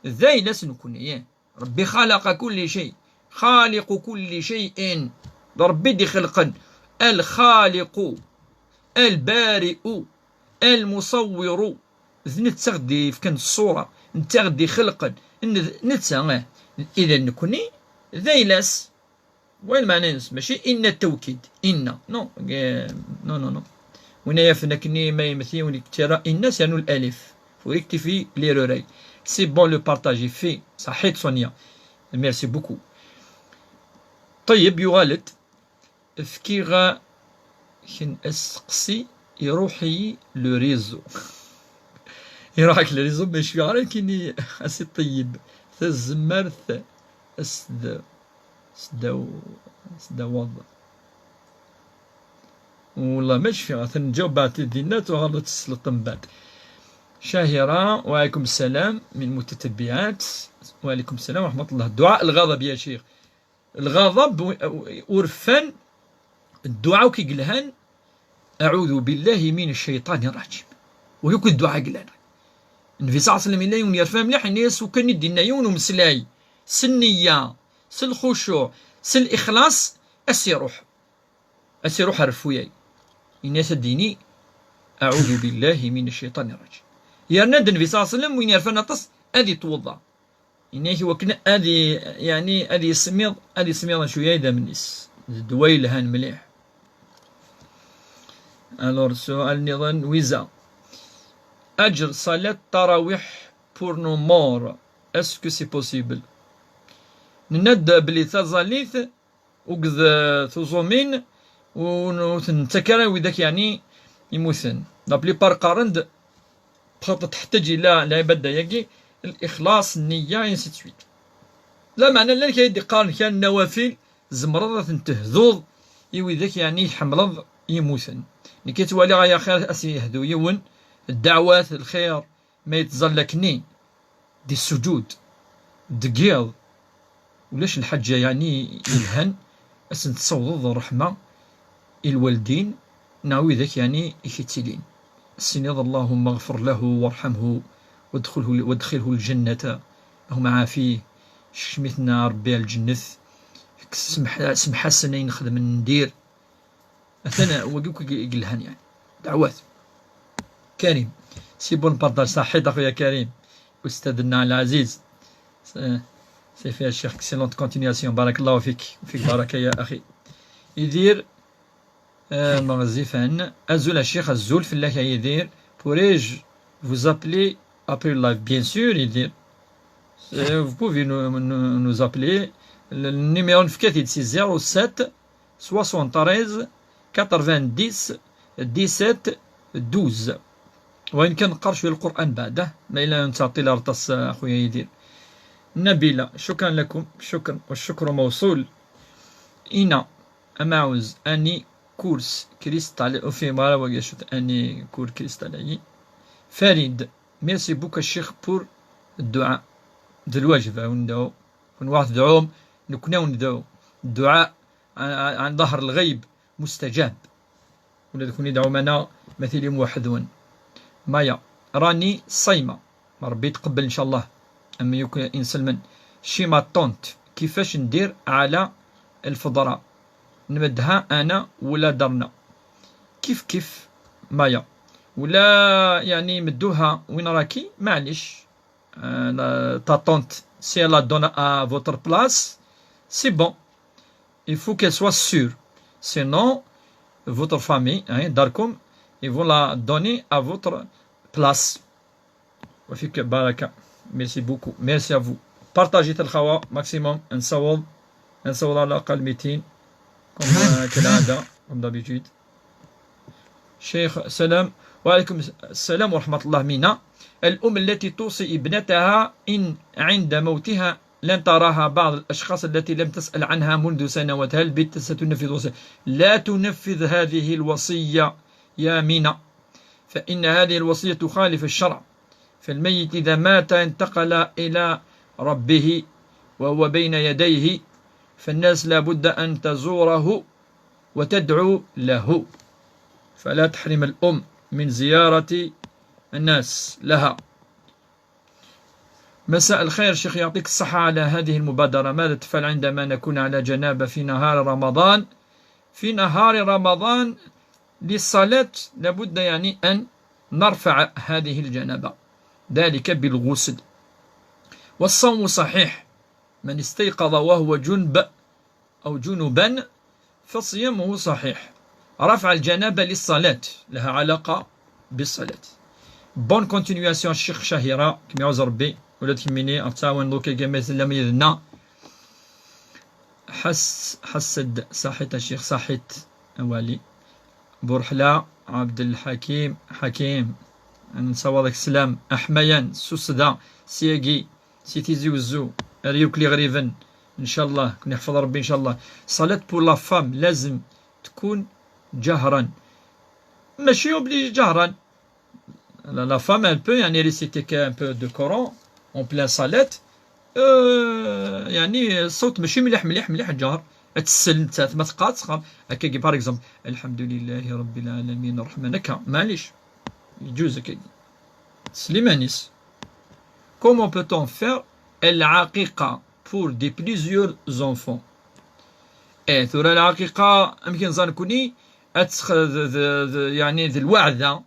ذايلس نكني، يا. ربي خلق كل شيء، خالق كل شيء. ربي دي خلقن، الخالق، البارئ، المصور. D netta ɣ-d-yefkan ṣṣura, netta ɣ-d-ixelqen, n-, netta, eh. Idan nekni d ayla-s. Wa lmeɛna-ines, mačči inna tawkid, inna. Non, eh, non, non, non. Win ay yafen akken ma yemmet yiwen yettarra inna, yernu l'alif. Faut rectifier l'erreur-ayi. C'est bon, le partage est fait. Saḥit, Sonia. Merci beaucoup. Ṭeyyeb, yuɣal-d. Fkiɣ-ak asteqsi, iruḥ-iyi le réseau. Iruḥ-ak le réseau, ma cfiɣ ara kini a Si Ṭeyyeb. Tazemmart as-d-, sdaw-, sdawaḍ. Wallah ma cfiɣ, atan ǧawbeɣ-t dinna, tuɣaleḍ ad tesleḍ mbeɛd. Cahira, وعليكم السلام من متتبعات. وعليكم السلام ورحمة الله. الدعاء الغضب يا شيخ. Lɣaḍeb, u-, u-, urfan, dduɛa akk i yelhan, Aɛudu billahi min ccayṭani rrajim. Wa yakk dduɛa i yellan. Nnbi ṣalla Llahu ɛalayhi wa sallam yella yiwen yerfa mliḥ, yenna-yas, ukan i d-yenna yiwen umeslay s nniya, s lxucuɛ, s lixlaṣ, a s-iruḥ. A s-iruḥ ar reffu-yagi. Yenna-yas ad d-yini, Aɛudu billahi min ccayṭani rrajim. Yerna-d Nnbi ṣalla Llahu ɛalayhi wa sallam, win yerfan aṭas, ad itweḍḍa. Yenna-yak i wakken ad i-, yeɛni, ad yismiḍ, ad yismiḍ acu-ya idammen-is. D ddwa yelhan mliḥ. Alors, ssual nniḍen, Wiza. Aǧer ṣalat ttarawiḥ pour nos morts. Est-ce que c'est possible? Nenna-d belli taẓallit, uged, eh, tuẓumin, ur, ur ten-nettak ara i widak, yeɛni, imuten. La plupart qqaren-d, xaṭer teḥtaǧ ila lɛibada-yagi, lixlaṣ, nniya, ainsi de suite. Lameɛna llan kra i d-iqqaren kra n nnawafil, tzemreḍ ad ten-tehduḍ i widak, yeɛni, i tḥemmleḍ yemmuten. Nekk i ttwaliɣ, ay axir, a s-yehdu yiwen, ddeɛwat, lxir, ma yettẓalla akkenni, di ssuǧud, deg yiḍ, ulac lḥaǧa, yeɛni, yelhan, ad sen-tessawḍeḍ ṛṛeḥma i lwaldin, neɣ widak, yeɛni, i k-ittilin. Ad s-tiniḍ, Allahumma ɣfir lahu warḥamhu, wadxilhu, wadxilhu lǧennata, Allahumma ɛafih, sekcem-iten a Ṛebbi ar lǧennet, semḥ-, semḥ-asen ayen xedmen n dir. Atan wagi akk i yelhan, yeɛni. Dɛwat. Karim. C'est bon le partage. Ṣaḥit a xuya Karim. Ustad-nneɣ lɛaziz. C'est, c'est fait, a ccix. Excellente continuation. Barakallahu fik. Fik baraka ya axi. Yidir, euh, Meɣzifan. Azul a ccix, azul fell-ak a Yidir. Pourrais-je vous appeler après le live? Bien sûr, Yidir. Euh, vous pouvez nous, nous, nous appeler. Le, le numéro, nefka-t-id, c'est zéro sept, soixante-treize, quatre-vingt-dix, dix-sept, douze. Wayen kan, neqqar cwiya Lqur'an beɛda, ma yella nettɛeṭṭil ar aṭas, a xuya Yidir. Nabila, شكرا لكم، شكرا، والشكر موصول. Ina, amaɛuz, ani kurs kristal, ur fhimeɣ ara wagi acu-t, ani kur kristal-agi. Farid, merci beaucoup a ccix pour dduɛa. D lwajeb, a wen-ndɛu. Kunwi ad tedɛum, nekni ad wen-ndɛu. Dduɛa ɛan, ɛan ḍahr lɣeyb mustajab. Ula d kunwi dɛum-aneɣ, ma tilim weḥd-wen. Maya, rani ṣayma. Ṛebbi yetqebbel ncallah. Am yakk inselmen. Cima ṭṭunt, kifac ndir ɛla lfeḍra? Nmedha ana wala darna. Kif kif, Maya. Wala, yeɛni, medduha win raki, maɛlic. Euh, la, ta tante, si elle la donne à votre place, c'est bon. Il faut qu'elle soit sûre. Sinon, votre famille, hein, داركم, ils vont la donner à votre place. وفيك بركة. Merci beaucoup. Merci à vous. Partagez الخوا maximum. نصور. نصور على الأقل ميتين. Comme, euh, كالعادة. Comme d'habitude. شيخ سلام. وعليكم السلام ورحمة الله. مينا، الأم التي توصي ابنتها إن عند موتها لن تراها بعض الأشخاص التي لم تسأل عنها منذ سنوات، هل البنت ستنفذ وصية؟ لا تنفذ هذه الوصية يا مينا، فإن هذه الوصية تخالف الشرع، فالميت إذا مات انتقل إلى ربه وهو بين يديه، فالناس لا بد أن تزوره وتدعو له، فلا تحرم الأم من زيارة الناس لها. مساء الخير شيخ، يعطيك الصحة على هذه المبادرة. ماذا تفعل عندما نكون على جنابة في نهار رمضان؟ في نهار رمضان للصلاة لابد، يعني، أن نرفع هذه الجنابة، ذلك بالغسل. والصوم صحيح، من استيقظ وهو جنب أو جنبا فصيامه صحيح. رفع الجنابة للصلاة، لها علاقة بالصلاة. Bonne continuation الشيخ شهيرة، كم يعوز ربي ولا تكميني أتاون لوكا جاميس لم يذنا. حس، حسد صحيت الشيخ صحيت أوالي. بورحلة عبد الحكيم حكيم. نصور السلام أحميا سوسدا سياقي. Si Tizi Ouzou, ar yakk iɣriben, ncallah, ken iḥfeḍ Rebbi, ncallah. Ṣṣalat pour la femme, lazem tkun ǧahran. Mačči obligé ǧahran. La, la femme, elle peut, yeɛni, réciter un peu de Coran en plein ṣṣalat. Euh, yeɛni, ṣṣut mačči mliḥ, mliḥ, mliḥ ǧahr. ad tessel nettat, ma teqqar, teqqar akkagi, par exemple, الحمد لله رب العالمين الرحمن, akka, maɛlic, yeǧuz akkagi. Tesla iman-is. Comment peut-on faire العقيقة pour de plusieurs enfants? Eh, tura lɛaqiqa, amek i neẓra nekni, ad tx-, d, d, d, yeɛni d lweɛda,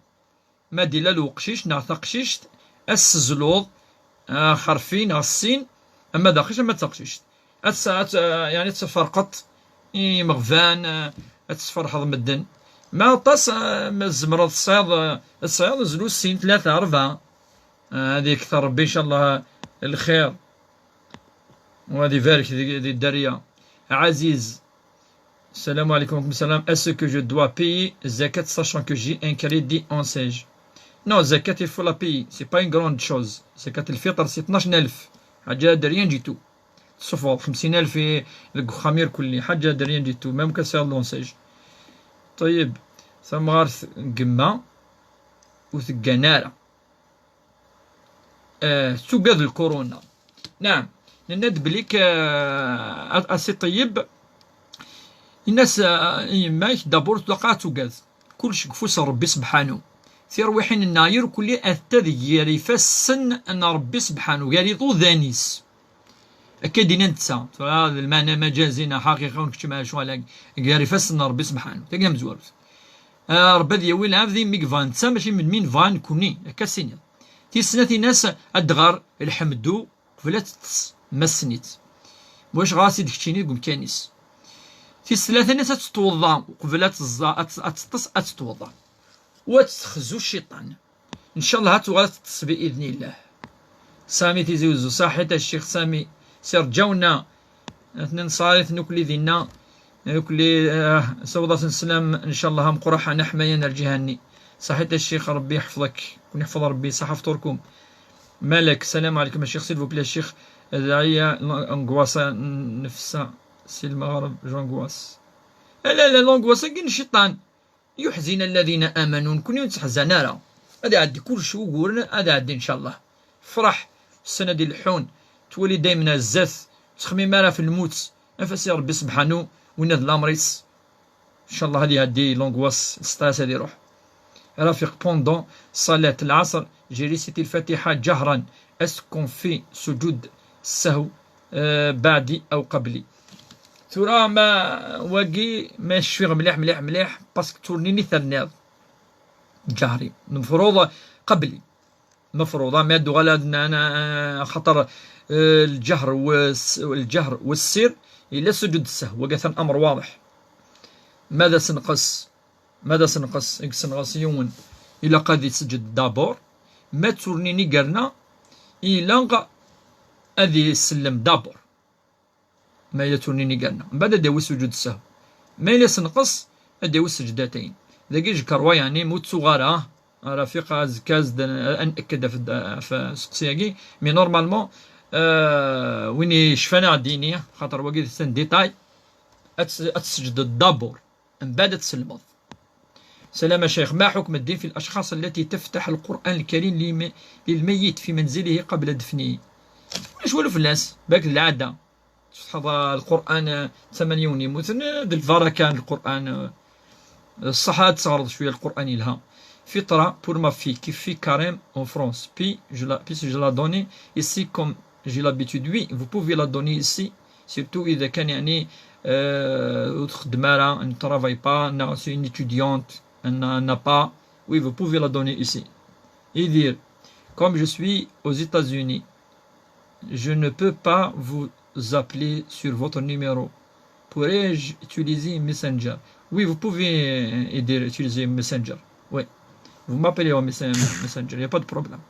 ma d-illa lweqcic neɣ taqcict, ad s-tezluḍ, ah, xerfi neɣ sin, ama d aqcic ama d taqcict. Ad s-, ad s-, yeɛni ad tferqeḍ imeɣban, ah, ad tesferḥeḍ medden. Ma aṭas, ah, ma tzemreḍ tesɛiḍ, ah, ad tesɛiḍ zlu sin, tlata, rebɛa. Ah, ad yekter Rebbi, ncallah, lxir. Wa ad ibarek di, di dderya. Aziz. Salam alaikum, wa alaikum salam. Est-ce que je dois payer zakat sachant que j'ai un crédit en sèche? Non, zakat, il faut la payer. C'est pas une grande chose. Zakat al-fitr, c'est tnac alef. Ḥaǧa de rien du tout. Tessufɣeḍ xemsin alef i, deg uxxam irkelli. Ḥaǧa de rien du tout. Même que c'est l'enseigne. Ṭeyyeb, tamɣart n gma ur teggan ara. Eh, tettugad lkuruna. Naɛam, nenna-d belli k-, eh, a, a si Ṭeyyeb, ini-as, eh, i yemma-k, d'abord, tlaq ad tugad. Kullec deg ufus n Rebbi sebḥanu. Tirwiḥin-nneɣ irkelli atent-a deg gar ifassen n Rebbi sebḥanu, gar iḍudan-is. Akka i d-yenna netta. Tura d lmeɛna majazi neɣ ḥaqiqa, ur nkeččem ara lecɣal-agi. Gar ifassen n Rebbi sebḥanu. Tagi tamezwarut. Ah, Rebbi ad yawi lɛebd imi yebɣa netta, mačči melmi nebɣa nekni. Akka s-tiniḍ. Tis snat, ini-as ad d-ɣer lḥemdu qbel ad teṭṭes, ma tessen-itt. Ulac ɣer-s i d-keččini deg umkan-is. Tis tlata, ini-as ad tettweḍḍa qbel ad teẓẓa-, ad t-, ad teṭṭes, ad tettweḍḍa. U ad tt-texzu cciṭan. Ncallah ad tuɣal ad teṭṭes bi idnillah. Sami Tizi Uzzu, ṣaḥit a ccix Sami, si Rǧawna, atni nṣarit nukli dinna, nukli, ah, sawḍasen sslam, ncallah amqraḥ anaḥmayan ar lǧiha-nni. Ṣaḥit a ccix, Rebbi yeḥfeḍ-k, kun yeḥfeḍ Rebbi, ṣaḥa fṭurkum. Malek, salam aleykum a ccix, s'il vous plaît a ccix, dɛiya, angoisse nefsa, si lmeɣreb, j'angoisse. Ala, ala, l'angoisse-agi n cciṭan. ليحزن الذين آمنوا, nekni ur nettḥezzan ara. Ad iɛeddi kullec, uguren ad iɛeddi ncallah. Fraḥ, ssana ad ileḥḥun, twali daymen ar zdat, ur ttxemmim ara ɣef lmut, af-as i Rebbi sebḥanu, winna d lamer-is. Ncallah ad iɛeddi l'angoisse, le stress ad iruḥ. Rafiq, pendant صلاة العصر, j'ai récité الفاتحة جهرا, est-ce qu'on fait سجود السهو, euh, بعدي أو قبلي? Tura ma wagi ma cfiɣ mliḥ, mliḥ, mliḥ, parce que ur nini terniḍ ǧahri. Lmefruḍ qebli. Lmefruḍ, ma ad uɣal ad n-, n-, xaṭer, eh, lǧahr wes-, lǧahr wessir, yella sujud ssehw. Wagi atan amr waḍeḥ. Ma d asenqes, ma d asenqes, i yessenɣes yiwen, ilaq ad iseǧǧed d'abord. Ma d turnin i yerna, ilaq ad isellem d'abord. Ma yella turnin i yerna, mbeɛd ad d-yawi sujud ssehw. Ma yella senqes, ad d-yawi sejdatayn. Dagi jkerwa, yeɛni, ma ur ttuɣ ara, ah, Rafiq, azekka ad, ad nekked ɣef, ɣef useqsi-agi. Mais normalement, euh, win yecfan ad d-yini, xaṭer wagi d un détail, ad tes-, ad tesǧdeḍ d'abord. Mbeɛd ad tselmeḍ. سلام الشيخ، ما حكم الدين في الأشخاص التي تفتح القرآن الكريم لم-، للميت في منزله قبل دفنه؟ Ulac walu fell-as, balak d lɛada. Tfetḥeḍ القرآن, ثمانية يموتن, d lbaraka n القرآن. الصح ad teɣreḍ شوية القرآن يلها. Fitra pour ma fille qui fait carême en France. Puis je la, puis je la donne ici comme j'ai l'habitude. Oui, vous pouvez la donner ici. Surtout إذا كان يعني, euh, ur txeddem ara, ne travaille pas, neɣ c'est une étudiante, elle n'a, n'a pas. Oui, vous pouvez la donner ici. Idir, comme je suis aux États-Unis, je ne peux pas vous appeler sur votre numéro. Pourrais-je utiliser Messenger? Oui, vous pouvez, euh, Idir, utiliser Messenger. Oui. Vous m'appelez au Mes-, Messenger, il n'y a pas de problème.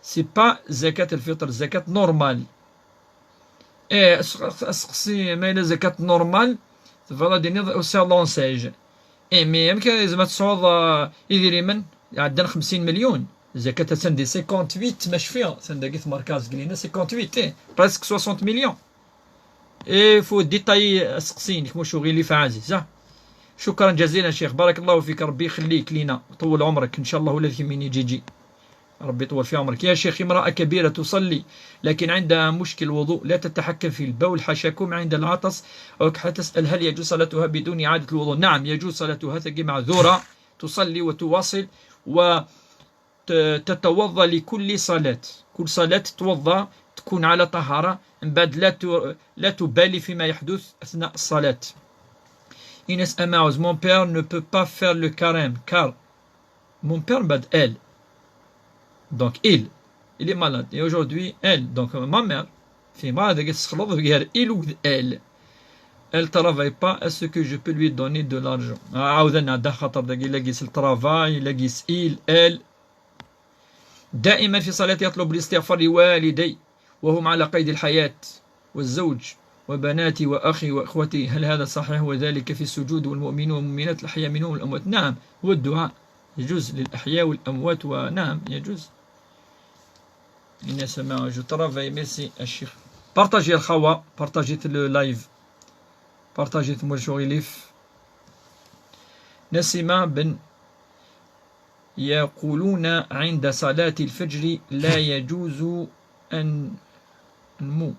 C'est pas zakat al-fitr, zakat normal. Eh, as-, as-, aseqsi, ma yella zakat normal, tebɣiḍ ad d-tiniḍ aussi à l'enseigne. Eh, mais amek ara yezmer ad tesɛuḍ, ah, idrimen iɛeddan xemsin million? Zakat attan di cinquante-huit, ma cfiɣ, attan dagi tmerka zgelina cinquante-huit, eh, presque soixante millions. Eh, faut détailler aseqsi-inek, muc uɣilif a Ɛaziz, ah. شكرا جزيلا شيخ، بارك الله فيك، ربي يخليك لينا، طول عمرك إن شاء الله، ula d kemmini Jiji. ربي يطول في عمرك. يا شيخ، امرأة كبيرة تصلي لكن عندها مشكل وضوء، لا تتحكم في البول حاشاكم عند العطس، أو حتسأل هل يجوز صلاتها بدون إعادة الوضوء؟ نعم، يجوز صلاتها، تجي معذورة، تصلي وتواصل وتتوضأ لكل صلاة، كل صلاة تتوضأ، تكون على طهارة، من بعد لا ت-، لا تبالي فيما يحدث أثناء الصلاة. Inès Amaouz, mon père ne peut pas faire le carême car mon père, بعد elle. Donc, il, il est malade. Et aujourd'hui, elle, donc ma mère, في ما هذاك السخلط غير il و elle. Elle travaille pas, est-ce que je peux lui donner de l'argent? عاود أنا هذا خاطر داك إلا قيس le travail، إلا قيس il, elle. دائما في صلاتي أطلب الاستغفار لوالدي وهم على قيد الحياة، والزوج وبناتي وأخي وأخوتي، هل هذا صحيح؟ وذلك في السجود والمؤمنون والمؤمنات الأحياء منهم والأموات. نعم، هو الدعاء يجوز للأحياء والأموات، ونعم يجوز. Inès Amaouz, je travaille, merci الشيخ. Partagez الخوا، partagez le live، partagez ثمور شغيليف. نسيمة بن يقولون عند صلاة الفجر لا يجوز أن نمو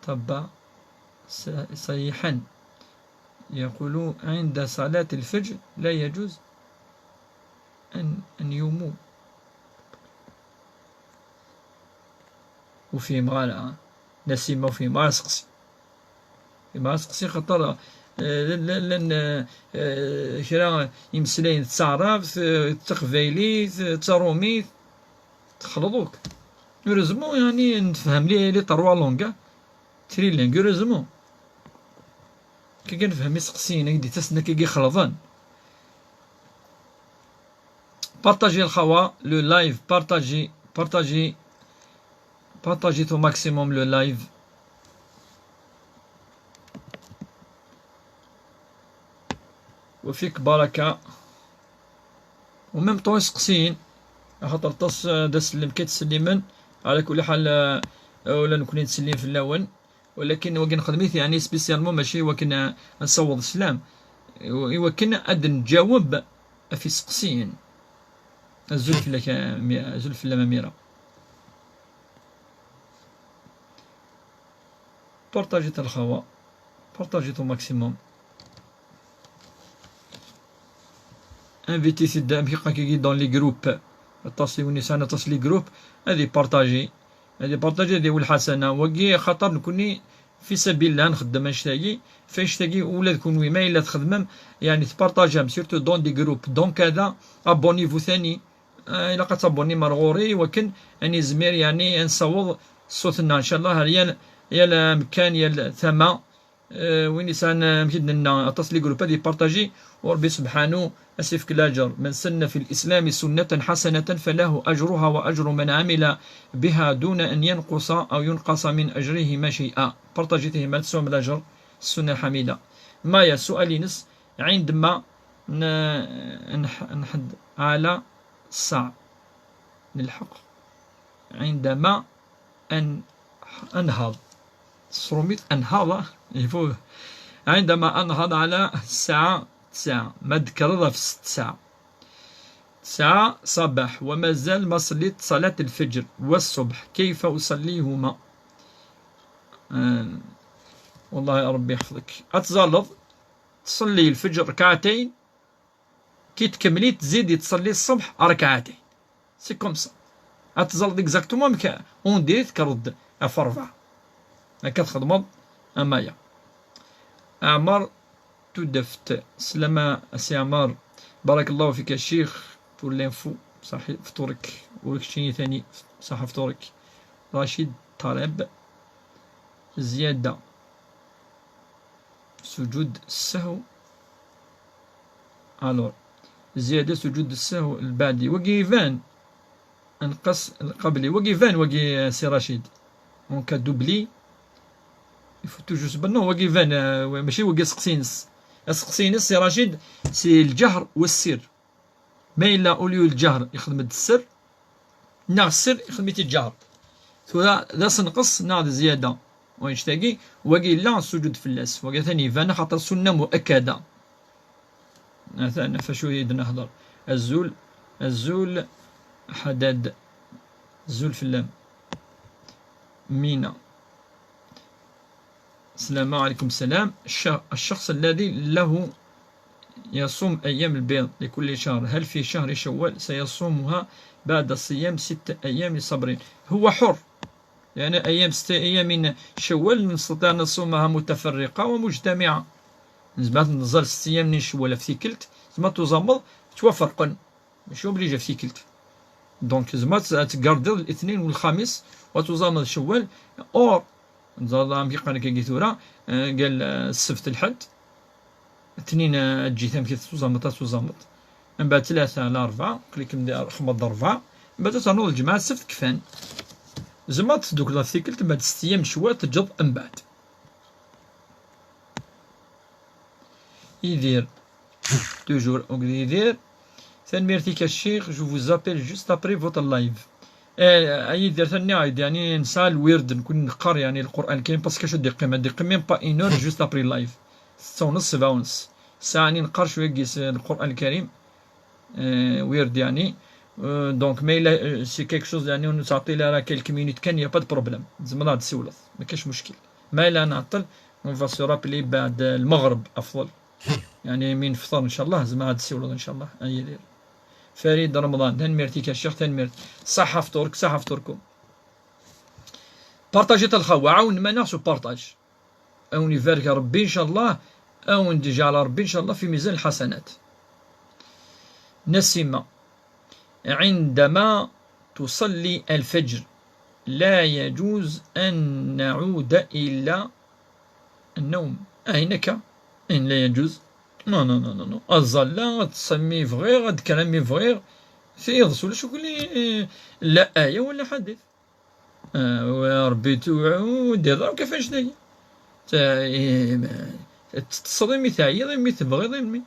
طبا صيحا. يقولون عند صلاة الفجر لا يجوز أن، أن يمو. وفي مغالعة نسيمة وفي مغالعة سقسي. Yebɣa ad seqsi xaṭer, eh, llan, llan, llan, eh, kra imeslayen d taɛrabt, eh, d taqbaylit, eh, d tarumit, texleḍ akk. Heureusement, yeɛni, nefhem les, les trois langues, hein. Trilingue, heureusement. Akka kan nefhem iseqsiyen, ay d-ittasen akka ixelḍen. Partagez الخوا, le live, partagez, partagez, partagez au maximum le live. وفيك بركة. و même temps iseqsiyen, axaṭer aṭas, eh, d asellem kan ttsellimen, ɛla kulli ḥal, eh, ula nekni nettsellem fell-awen. Walakin wagi nexdem-it, yeɛni, spécialement, mačči i wakken, eh, ad nessaweḍ sslam, i, i wakken ad nǧaweb ɣef iseqsiyen. Azul fell-ak a Mi-, azul fell-am a Mira. Partagez الخوا, partagez au maximum. Invitez-t-id, amek i qqaren dans les groupes. Aṭas i win yesɛan aṭas les groupes, ad ipartaji. Ad ipartaji, ad yawi lḥasana. Wagi xaṭer nekni fi sabil llah nxeddem annect-agi, f annect-agi ula d kunwi ma yella txedmem, yeɛni tpartajam, surtout dans des groupes, dans kada, abonnez-vous thani. Ah, ilaq ad tabonnim ar ɣur-i, i wakken ad nizmir, yeɛni, ad nessaweḍ ṣṣut-nneɣ, ncallah, ar yal, yal amkan, yal tama. Eh, win yesɛan, eh, amek i d-nenna, aṭas les groupes ad ipartaji, u Ṛebbi subḥanu ad s-ifk laǧer. من سن في الإسلام سنة حسنة فله أجرها وأجر من عمل بها دون أن ينقص أو ينقص من أجرهما شيئا. Partagez-t, ma tesɛum laǧer, السنة الحميدة. Maya, ssual-ines, عندما ن-، نح-، نحد على الساعة نلحق عندما أن-، أنهض. Tesrumit أنهض، il faut. عندما أنهض على الساعة تسعة، ما تكرر في ست ساعة. تسعة صباح ومازال ما صليت صلاة الفجر والصبح، كيف أصليهما؟ آه، والله يا ربي يحفظك. أتزالض تصلي الفجر ركعتين، كي تكملي تزيدي تصلي الصبح ركعتين. C'est comme ça. أتزالض exactement مك-، on dirait تكرض في ربعة. هكا تخدمض أمايا. عمر تدفت. سلامة أسي عمار. بارك الله فيك يا شيخ pour l'info. صحي فطورك. ولك شيني ثاني. صحة فطورك. رشيد طالب. زيادة. سجود السهو. Alors, زيادة سجود السهو البعدي. وقيفان انقص القبلي. وقيفان وقي سي رشيد. Donc, دوبلي. Il faut toujours se battre. Non, وقيفان، آه، ماشي وقي سقسينس. سقسينس سي رشيد، c'est الجهر والسر. ما إلا au lieu الجهر يخدم السر، ناغ السر يخدم الجهر. ثورة ذا سنقص ناغ زيادة. ويشتاقي وقي لا سجود في اللاس. وقي ثاني فانا خاطر سنة مؤكدة. مثلا فشو يدنا هضر. الزول، الزول حدد. Azul fell-am. Mina. السلام عليكم. السلام. الش-، الشخص الذي له يصوم أيام البيض لكل شهر، هل في شهر شوال سيصومها بعد صيام ست أيام صبر؟ هو حر، لأن أيام ست أيام من شوال نستطيع أن نصومها متفرقة ومجتمعة. زعما نزل ست أيام من شوال في تيكلت، زعما توزامض توفرقن. ماشي obligé في تيكلت. Donc زعما ت-، تقارديض الاثنين والخميس وتوزامض شوال. Or زعما كي قال لك كي ثورة، آه، قال، آه، السبت الحد، اثنين، آه، تجي ثم كي توزامض، توزامض. من بعد ثلاثة على أربعة، قلت لك من خمض أربعة. من بعد تنوض الجمعة السبت كفان. زعما تصدق لا تيكلت، من بعد ست أيام شوال تجض من بعد. يدير. Toujours أوكد يدير. Tanemmirt-ik a ccix, je vous appelle juste après votre live. Eh, a Yidir, ثاني عيد، يعني نسعى الورد نكون نقر يعني القرآن الكريم، parce que شو دقيقة، ما دقيقة même pas une heure juste après live. ستة ونص، سبعة ونص. ساعة يعني نقر شوية قيس القرآن الكريم. آه، ورد يعني. آه، donc ما إلا، آه، c'est quelque chose يعني نتعطي لها راه quelques minutes كان، y a pas de problème. زعما راه تسولف، ما كاش مشكل. ما إلا نعطل، on va se rappeler بعد المغرب أفضل. يعني من فطر إن شاء الله، زعما عاد تسولف إن شاء الله. أي دير. فريد رمضان، تنميرتي كشيخ، تنميرت. صحة فطورك، صحة فطوركم. بارطاجي الخاوة، عاون ما ناس وبارطاج. أون يبارك ربي إن شاء الله، أون تجعل ربي إن شاء الله في ميزان الحسنات. نسيمة، عندما تصلي الفجر لا يجوز أن نعود إلى النوم. أين كا؟ إن لا يجوز. Non, non, non, non, non. أزال لا تسمي فغير، غد كلامي فغير. في يضس ولا شو قولي، لا آية ولا حديث. آه، وربي توعو، دير ضرب كيفاش داير. تا-، إيه، ما-، تتصري مي تعيضي، مي تبغيضي، مي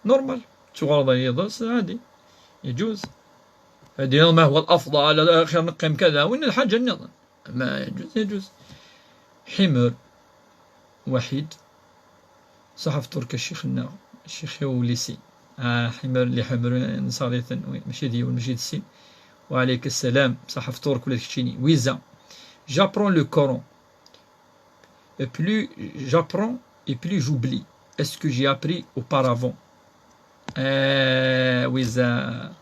normal. تغرض يضس عادي. يجوز. هذه ما هو الأفضل، الأخير نقيم كذا، وين الحاجة النظام. ما يجوز، يجوز. حمر. وحيد. صحف ترك الشيخ النا-، الشيخ وليسي. آه، حمر اللي حمر نصاريثن، وي، ماشي ديون، ماشي دسين. وعليك السلام، صحف ترك ولا تكتشيني. ويزا. J'apprends le Coran. Et plus j'apprends, et plus j'oublie. Est-ce que j'ai appris auparavant? آه، ويزا.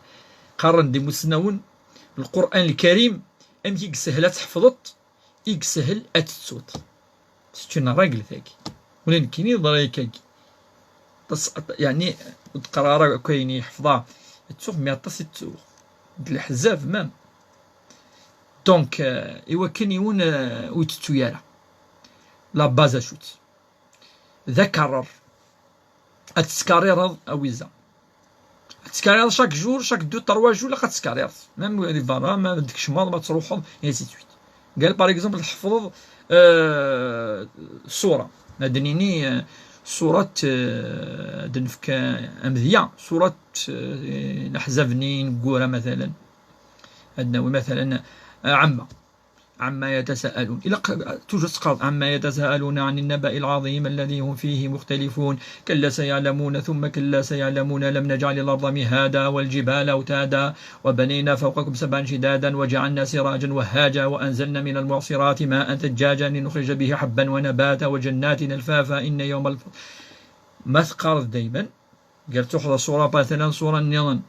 قرن دي مسنون. القرآن الكريم، أمكي سهلة تحفظت، يسهل أتتسوت. C'est une règle تاكي. ولكن كيني ضريكاكي. تص-، يعني، تقرا راه كاين يحفظها. تسوق مي أطاس تسوق. د الحزاب مام. Donc، آه، إوا كان يون، آه، ويتتو يارا. La base أشوت. ذا كرر. أتسكاريرض أويزا. تسكاريض chaque jour، chaque deux، trois jours، لا تسكاريض. Même les vacances، ما عندكش مال، ما تروحض، et ainsi de suite. قال، par exemple، تحفظ، آه، سورة. هادنيني، آه، سورة، آه، دنفك أمذية، سورة، آه، الأحزاب نين، قورة مثلًا. هادنا مثلًا، آه، عامة. عما يتساءلون. إلا ق-، toujours تقرض، عما يتساءلون عن النبأ العظيم الذي هم فيه مختلفون. كلا سيعلمون ثم كلا سيعلمون ألم نجعل الأرض مهادا والجبال أوتادا وبنينا فوقكم سبعا شدادا وجعلنا سراجا وهاجا وأنزلنا من المعصرات ماء ثجاجا لنخرج به حبا ونباتا وجنات ألفافا إن يوم الف-، ما تقرض دايما. قال تحضر سورة مثلًا، سورة النظام.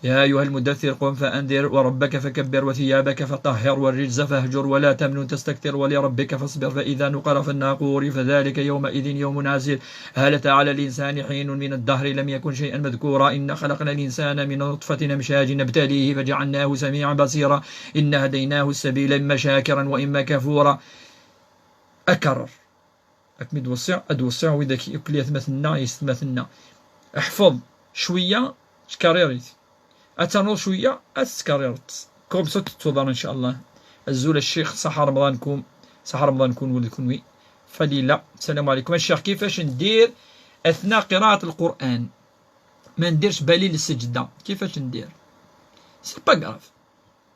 يا أيها المدثر قم فأنذر وربك فكبر وثيابك فطهر والرجز فاهجر ولا تمنن تستكثر ولربك فاصبر فإذا نقر في الناقور فذلك يومئذ يوم عسير. هل أتى على الإنسان حين من الدهر لم يكن شيئا مذكورا إنا خلقنا الإنسان من نطفة أمشاج نبتليه فجعلناه سميعا بصيرا إنا هديناه السبيل إما شاكرا وإما كفورا. أكرر. أكمي دوصيع، أدوصيع وإذا كي يكلي أثمثنا، يستمثنا. احفظ شوية، تكريريت. أتنو شوية، أتكريرت. كوم سوت تضر إن شاء الله. أزول الشيخ، صح رمضانكم، صح رمضانكم ولدكم وي. فليلة، السلام عليكم. الشيخ، كيفاش ندير أثناء قراءة القرآن؟ ما نديرش بالي للسجدة، كيفاش ندير؟ C'est pas grave.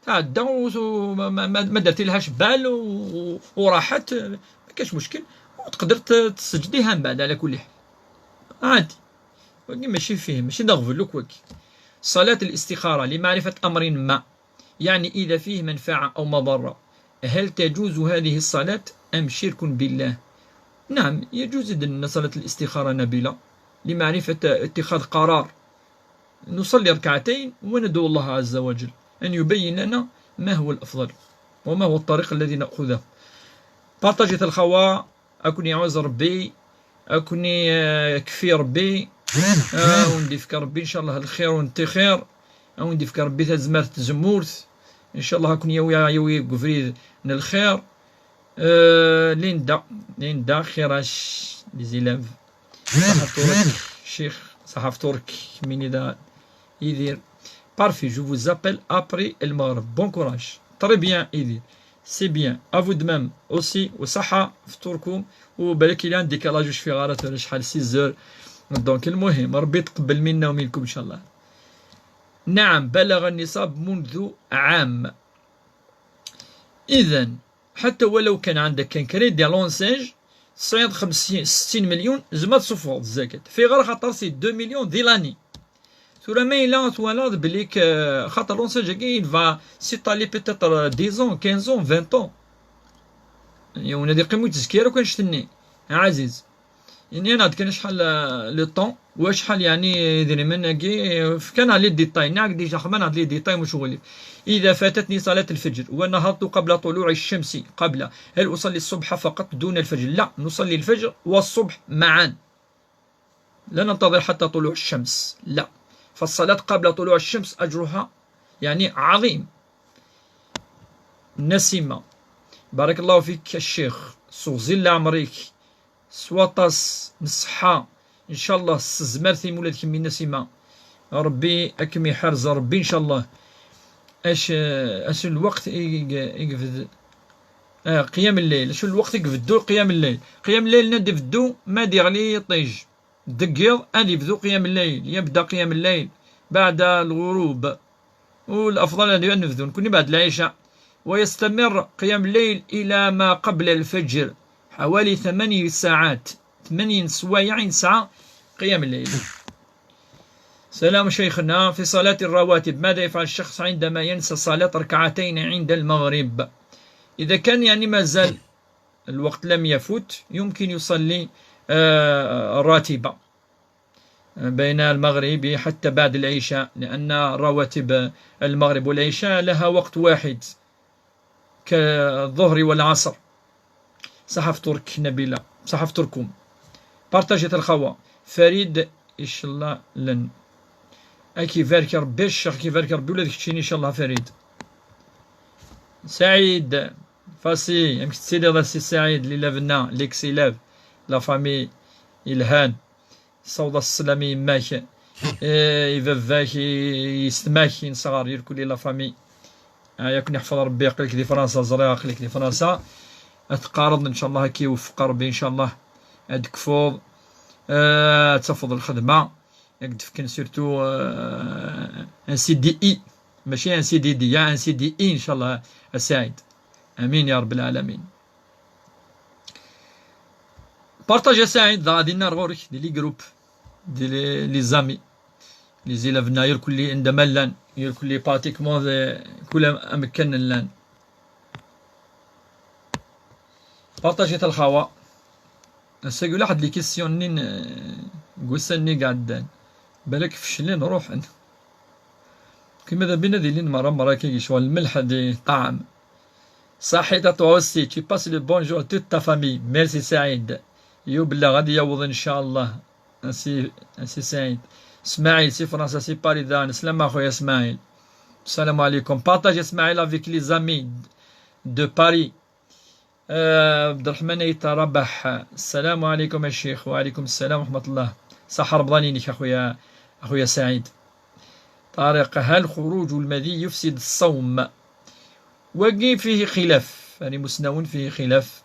تعدى و-، و-، ما، ما، ما، ما درتي لهاش بال و-، و-، وراحت، ما كاش مشكل، وتقدر ت-، تسجديها من بعد على كل حال. عادي. ولكن ماشي فيه، ماشي داغ فلوك وكي. صلاة الاستخارة لمعرفة أمر ما. يعني إذا فيه منفعة أو مضرة، هل تجوز هذه الصلاة أم شرك بالله؟ نعم، يجوز لنا صلاة الاستخارة نبيلة لمعرفة اتخاذ قرار، نصلي ركعتين وندعو الله عز وجل أن يبين لنا ما هو الأفضل وما هو الطريق الذي نأخذه. بارطاجيت الخوا، أكون يعوز ربي، أكون يكفي ربي، أكون يفك ربي إن شاء الله الخير والنتي خير، أكون يفك ربي تزمرت تزمورت، إن شاء الله أكون يوي يوي قفريد من الخير. آه، ليندا، ليندا خيراش، les élèves. صحة فطورك، شيخ، صحة فطورك، مين إذا يدير. Parfait, je vous appelle après المغرب. Bon courage. Très bien, Idil. C'est bien. À vous de même aussi. وصحة فطوركم. وبالك إلا عندي كلاج واش في غارات ولا شحال six heures. Donc المهم، ربي يتقبل منا ومنكم إن شاء الله. نعم، بلغ النصاب منذ عام. إذن حتى ولو كان عندك كان crédit à l'enseigne، تصيد خمسين ستين مليون، زعما تصفر الزكاة في غير خاطر سي deux مليون دي لاني. ثورة ما إلا توالد بليك، آه، خاطر l'enseigne كي il va s'étaler peut-être dix ans, quinze ans, vingt ans. يعني هنا دي قيمة تزكية لو كان شتني، عزيز. يعني أنا عاد كان شحال، آه، le temps، وشحال يعني يدري من كي كان على les détails، ناك déjà خمان على les détails مش غولي. إذا فاتتني صلاة الفجر ونهضت قبل طلوع الشمس، قبل، هل أصلي الصبح فقط دون الفجر؟ لا، نصلي الفجر والصبح معا، لا ننتظر حتى طلوع الشمس، لا. فالصلاة قبل طلوع الشمس أجرها يعني عظيم. نسيمة، بارك الله فيك الشيخ، سوزيل لعمريك، سواطاس نصحة، إن شاء الله سزمار ثيمولة كمي نسيمة، ربي أكم يحرز ربي إن شاء الله. أش، أش الوقت يق-، يقفد، آه، قيام الليل، شو الوقت يقفدو قيام الليل؟ قيام الليل ندفدو ما ديغلي يطيج. دقيض أن يبدو قيام الليل، يبدأ قيام الليل بعد الغروب، والأفضل أن ينفذوا نكون بعد العشاء، ويستمر قيام الليل إلى ما قبل الفجر، حوالي ثماني ساعات، ثمانين سوايع ساعة قيام الليل. سلام شيخنا، في صلاة الرواتب ماذا يفعل الشخص عندما ينسى صلاة ركعتين عند المغرب؟ إذا كان يعني مازال الوقت لم يفت، يمكن يصلي، آه، الراتبة بين المغرب حتى بعد العشاء، لأن رواتب المغرب والعشاء لها وقت واحد كالظهر والعصر. صحة فطورك نبيلة، صحة فطوركم. بارطاجيت الخوا. فريد، إن شاء الله لن. أكي بارك ربي الشيخ، كي بارك ربي ولادك تشيني إن شاء الله فريد. سعيد، فاسي، أمك تسيدي الله سي سعيد، لي لافنا، ليكسي لاف، لا فامي، إلهان. صوض السلام يماك. إيه، يباباك، يستماك، ينصغر، يركل لا فامي. آه، ياكن يحفظ ربي، قلك دي فرنسا، زريعة، قلك دي فرنسا. أتقارض إن شاء الله، كي يوفق ربي إن شاء الله. أدكفوض، آه، تفض الخدمة. ياك تفكن surtout، آه، ان سي دي إي، ماشي ان سي دي دي، يا ان سي دي إي إن شاء الله. أسعيد، آمين يا رب العالمين. بارطاج أسعيد، غادي نار غورك، دي لي جروب، دي لي، لي زامي، لي زيلاف ناير كل عندما لان، ير كل براتيكمون كل أمكن لان. بارطاجيت الخاوة. الساقي واحد لي كيسيون نين، آه، قوسان ني قعدان. بالك فشلين روحن. كيما ذا بينا ذي لين مرة مرة كي شوال الملح دي طعم. صحيت à toi aussi, tu passes le bonjour à toute ta famille. Merci سعيد. يو بالله غادي يوض إن شاء الله. أسي، أسي سعيد. إسماعيل، سي فرنسا، سي باري دان. سلام أخويا إسماعيل. السلام عليكم. بارطاج إسماعيل avec les amis de Paris. آه، عبد الرحمن أيت ربح، السلام عليكم يا شيخ. وعليكم السلام ورحمة الله. صح رمضان ينيك أخويا، أخويا سعيد. طارق، هل خروج المذي يفسد الصوم؟ وقي فيه خلاف، يعني مسنون فيه خلاف.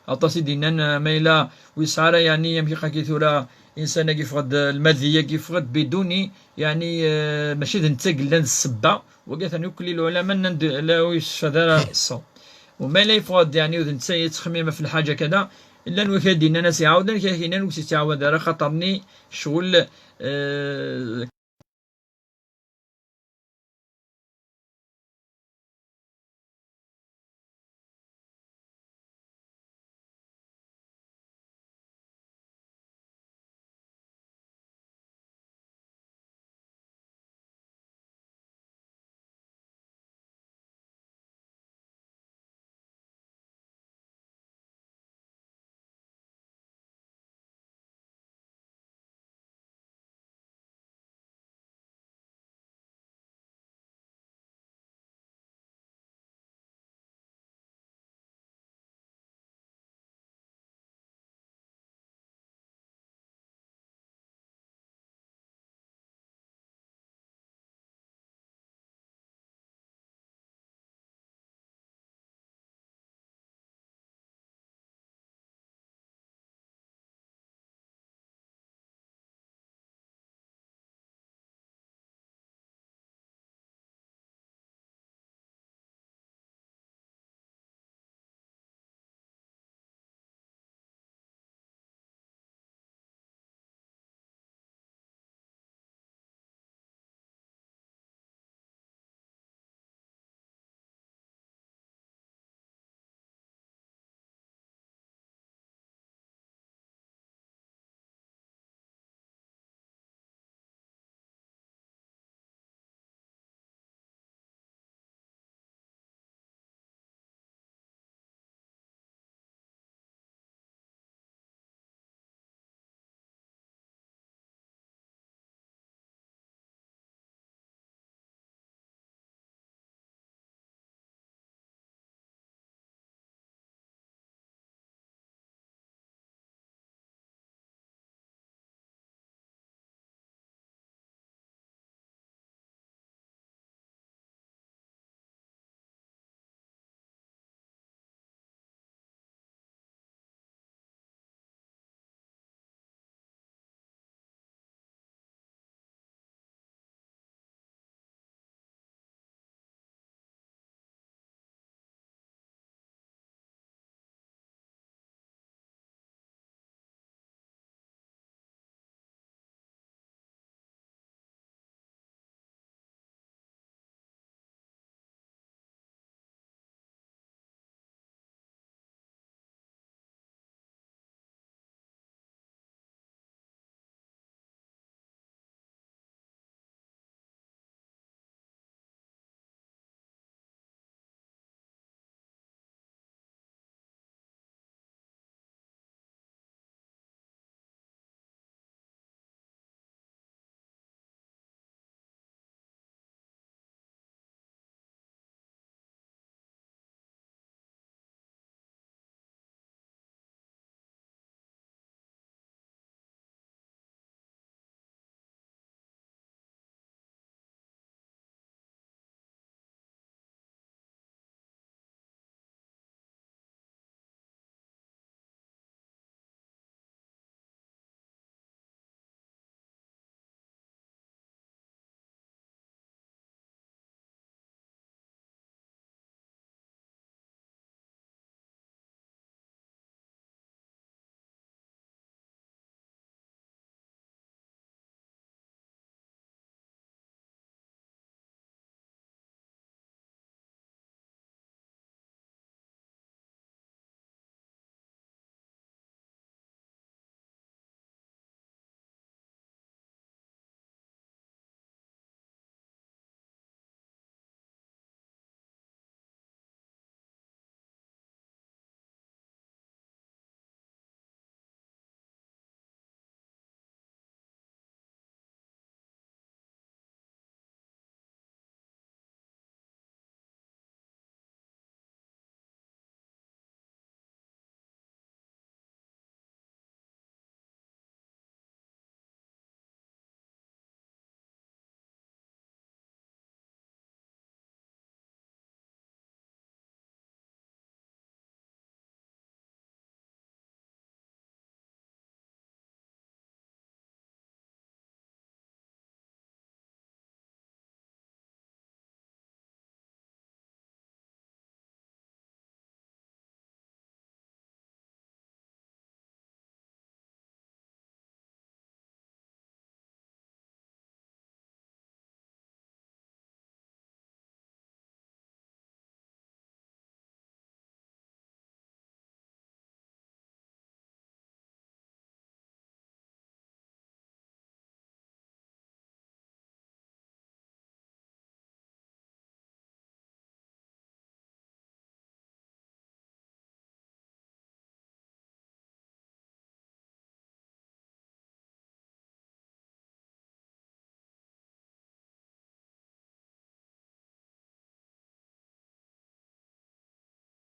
أطاسي دينان ما إلا ويسعى يعني يمكن قاكي ثورة إنسان كيفقد المذي يفقد بدون يعني، آه، ماشي ذ نتا قلان السبة، وقالت أن يكل العلماء أن لا يستفاد الصوم. وما لا يفقد يعني وذ نتا يتخمم في الحاجة كذا، إلا نوكا دينا ناس يعاودن كاين نوكسي تعاود راه خاطرني شغل، آه،